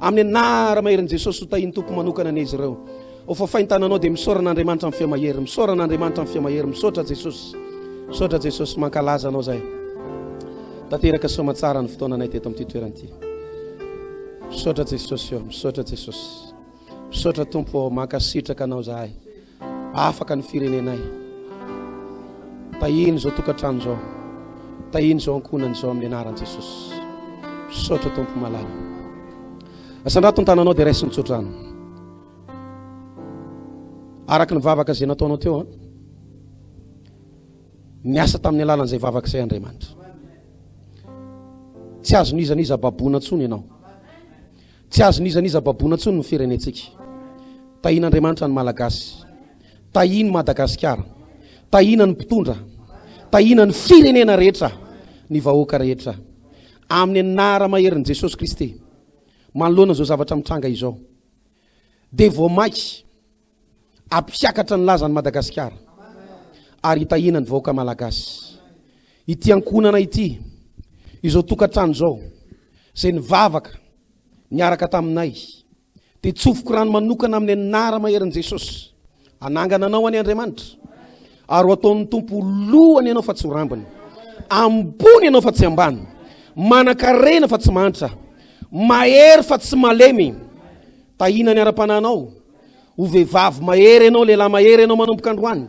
Amin'ny anara-maherin'i Jesosy ho tahian'ny Tompo manokana anie izy ireo. Ho fafain-tananao dia misaora an'Andriamanitra amin'ny feo mahery. Misaora an'Andriamanitra amin'ny feo mahery. Misaotra Jesosy. Misaotra Jesosy. Mankalaza anao zahay. Tanteraka soamatsara ny fotoananay teto amin'ity toerana ity. Misaotra Jesosy ô. Misaotra Jesosy. Misaotra Tompo ô. Mankasitraka anao zahay. Afaka ny firenenay. Tahino izao tokantrano izao. Tahino izao ankohonana izao amin'ny anaran'i Jesosy. Misaotra Tompo malala. Asandrato ny tananao dia raiso ny tsodrano. Araka ny vavaka izay nataonao teo an. Niasa tamin'ny alalan'izay vavaka izay Andriamanitra. Tsy azon'iza n'iza baboina intsony ianao. Tsy azon'iza n'iza baboina intsony ny firenentsika. Tahian'Andriamanitra ny Malagasy. Tahiany Madagasikara. Tahiana ny mpitondra. Tahiana ny firenena rehetra, ny vahoaka rehetra. Amin'ny anara-maherin'i Jesosy Kristy, manoloana izao zavatra mitranga izao, dia vao mainka Hampiakatra ny lazan'i Madagasikara ary hitahiana ny vahoaka Malagasy. Ity ankohonana ity, izao tokantrano izao, izay nivavaka niaraka taminay, dia tsofiko rano manokana amin'ny anara-maherin'i Jesosy. Hanangana anao anie Andriamanitra, ary ho ataon'ny Tompo ho lohany ianao fa tsy ho rambony, ambony ianao fa tsy ambany, manan-karena fa tsy mahantra, mahery fa tsy malemy. Tahiana ny ara-panahinao. Ho vehivavy mahery ianao, lehilahy mahery ianao manomboka androany.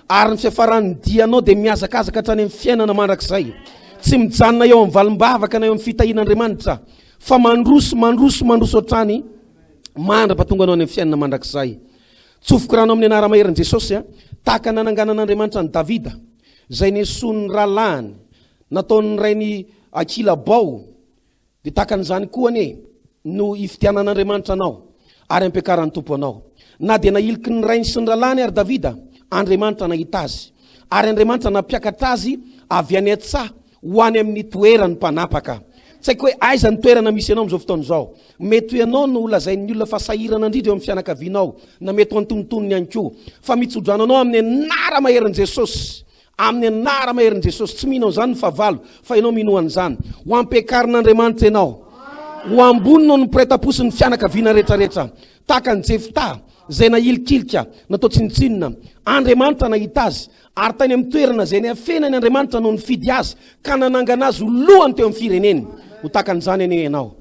Ary ny fiafaran'ny dianao dia mihazakazaka hatrany amin'ny fiainana mandrakizay. Tsy mijanona eo amin'ny valim-bavaka na eo amin'ny fitahian'Andriamanitra, fa mandroso, mandroso, mandroso hatrany mandra-pahatonga anao any amin'ny fiainana mandrakizay. Tsofiko rano amin'ny anara-maherin'i Jesosy, tahaka nananganan'Andriamanitra an'i Davida, izay nesoin'ny rahalahiny, nataon'ny rainy ankilabao, Dia tahaka an'izany koa anie no hifidianan'Andriamanitra anao ary hampiakaran'ny Tompo anao. Na dia nahiliky ny rainy sy ny rahalahiny ary Davida, Andriamanitra nahita azy. Ary Andriamanitra nampiakatra azy avy any an-tsaha ho any amin'ny toeran'ny mpanapaka. Tsy haiko hoe aiza ny toerana misy anao amin'izao fotoana izao. Mety ho ianao no holazain'ny olona fa sahirana indrindra eo amin'ny fianakavianao, na mety ho antonontonony ihany koa. Fa mitsodrano anao amin'ny anara-maherin'i Jesosy. Amin'ny anara-maherin'i Jesosy. Tsy mino an'izany ny fahavalo, fa ianao mino an'izany. Ho ampiakarin'Andriamanitra ianao. Ho ambony noho ny mpiray tampo sy ny fianakaviana rehetrarehetra. Tahaka an'i Jefta, izay nahilikilika, natao tsinontsinona. Andriamanitra nahita azy, ary tany amin'ny toerana izay niafenany Andriamanitra no nifidy azy, ka nanangana azy ho lohany teo amin'ny fireneny. Ho tahaka an'izany anie ianao.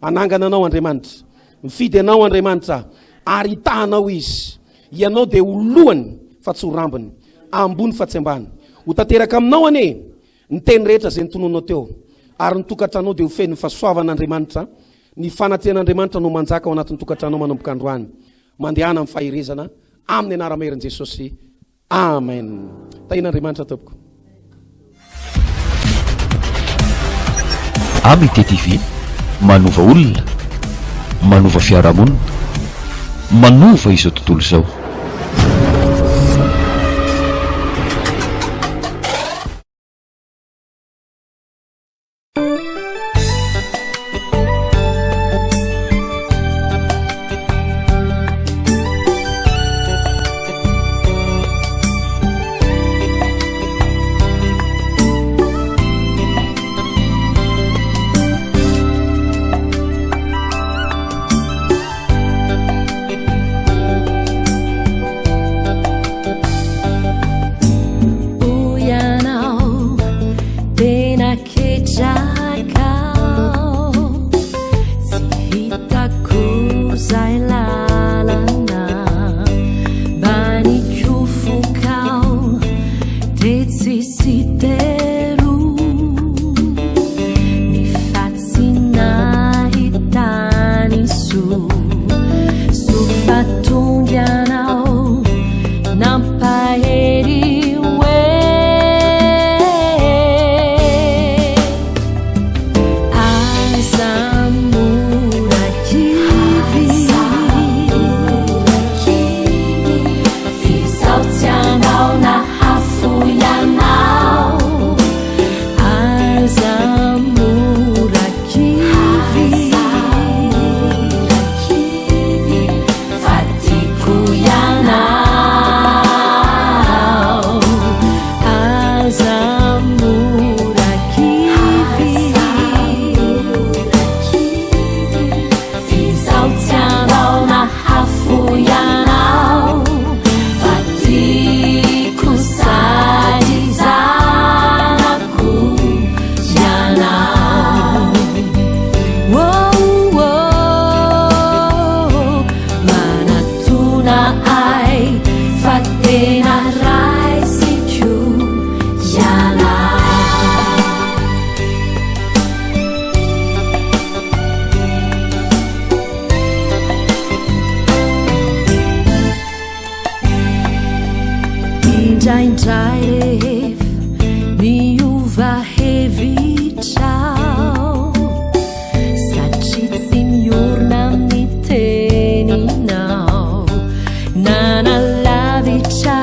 Hanangana anao Andriamanitra. Mifidy anao Andriamanitra, ary hitaha anao Izy. Ianao dia ho lohany fa tsy ho rambony, ambony fa tsy ambany. Ho tanteraka aminao anie ny teny rehetra izay notononinao teo, ary ny tokantranao dia ho feno ny fahasoavan'Andriamanitra, ny fanatrehan'Andriamanitra no manjaka ao anatin'ny tokantranao manomboka androany. Mandehana amin'ny faherezana amin'ny anara-maherin'i Jesosy. Amen. Tahian'Andriamanitra tompoko. Amity TV, manova olona, manova fiarahamonina, manova izao tontolo izao. Nampahery hoe aza mora kivy F'izaho tsy hanao na hafoy anao Aza mora kivy Fa tiako ianao Aza mora kivy F'izaho tsy handao na hafoy anao Fa tiako sady zanako ianao Oh, oh, manatona ahy fa tena raisiko ianao. Indraindray rehefa miova hevitra aho Satria tsy miorina amin'ny teninao Nanalavitra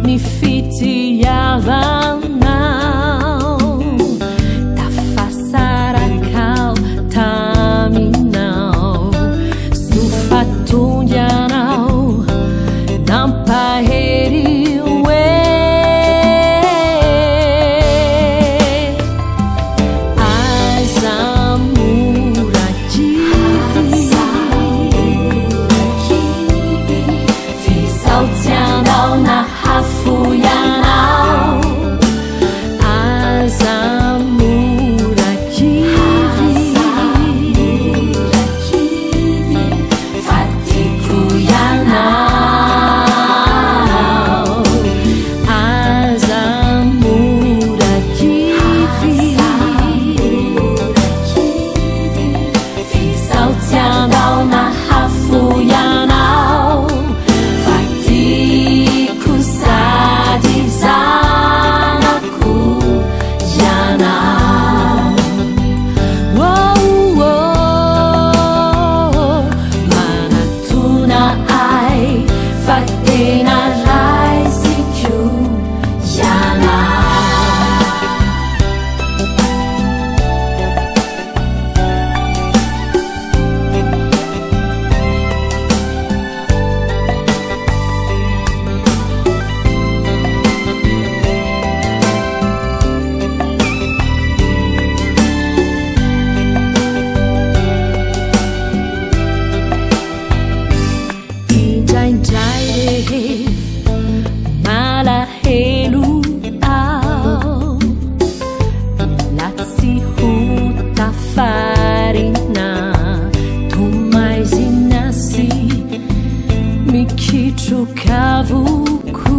ny fitiavanao Tafasaraka aho taminao Soa fa tonga ianao nampahery hoe Aza mora kivy F'izaho tsy handao na hafoy anao Aza mora kivy Fa tiako ianao Aza mora kivy F'izaho tsy handao na hafoy anao Fa tiako sady zanako ianao Oh, oh, manatona ahy fa tena raisiko ianao. Indraindray rehefa malahelo aho Mila tsy ho tafarina Toa maizina sy mikitroka avokoa.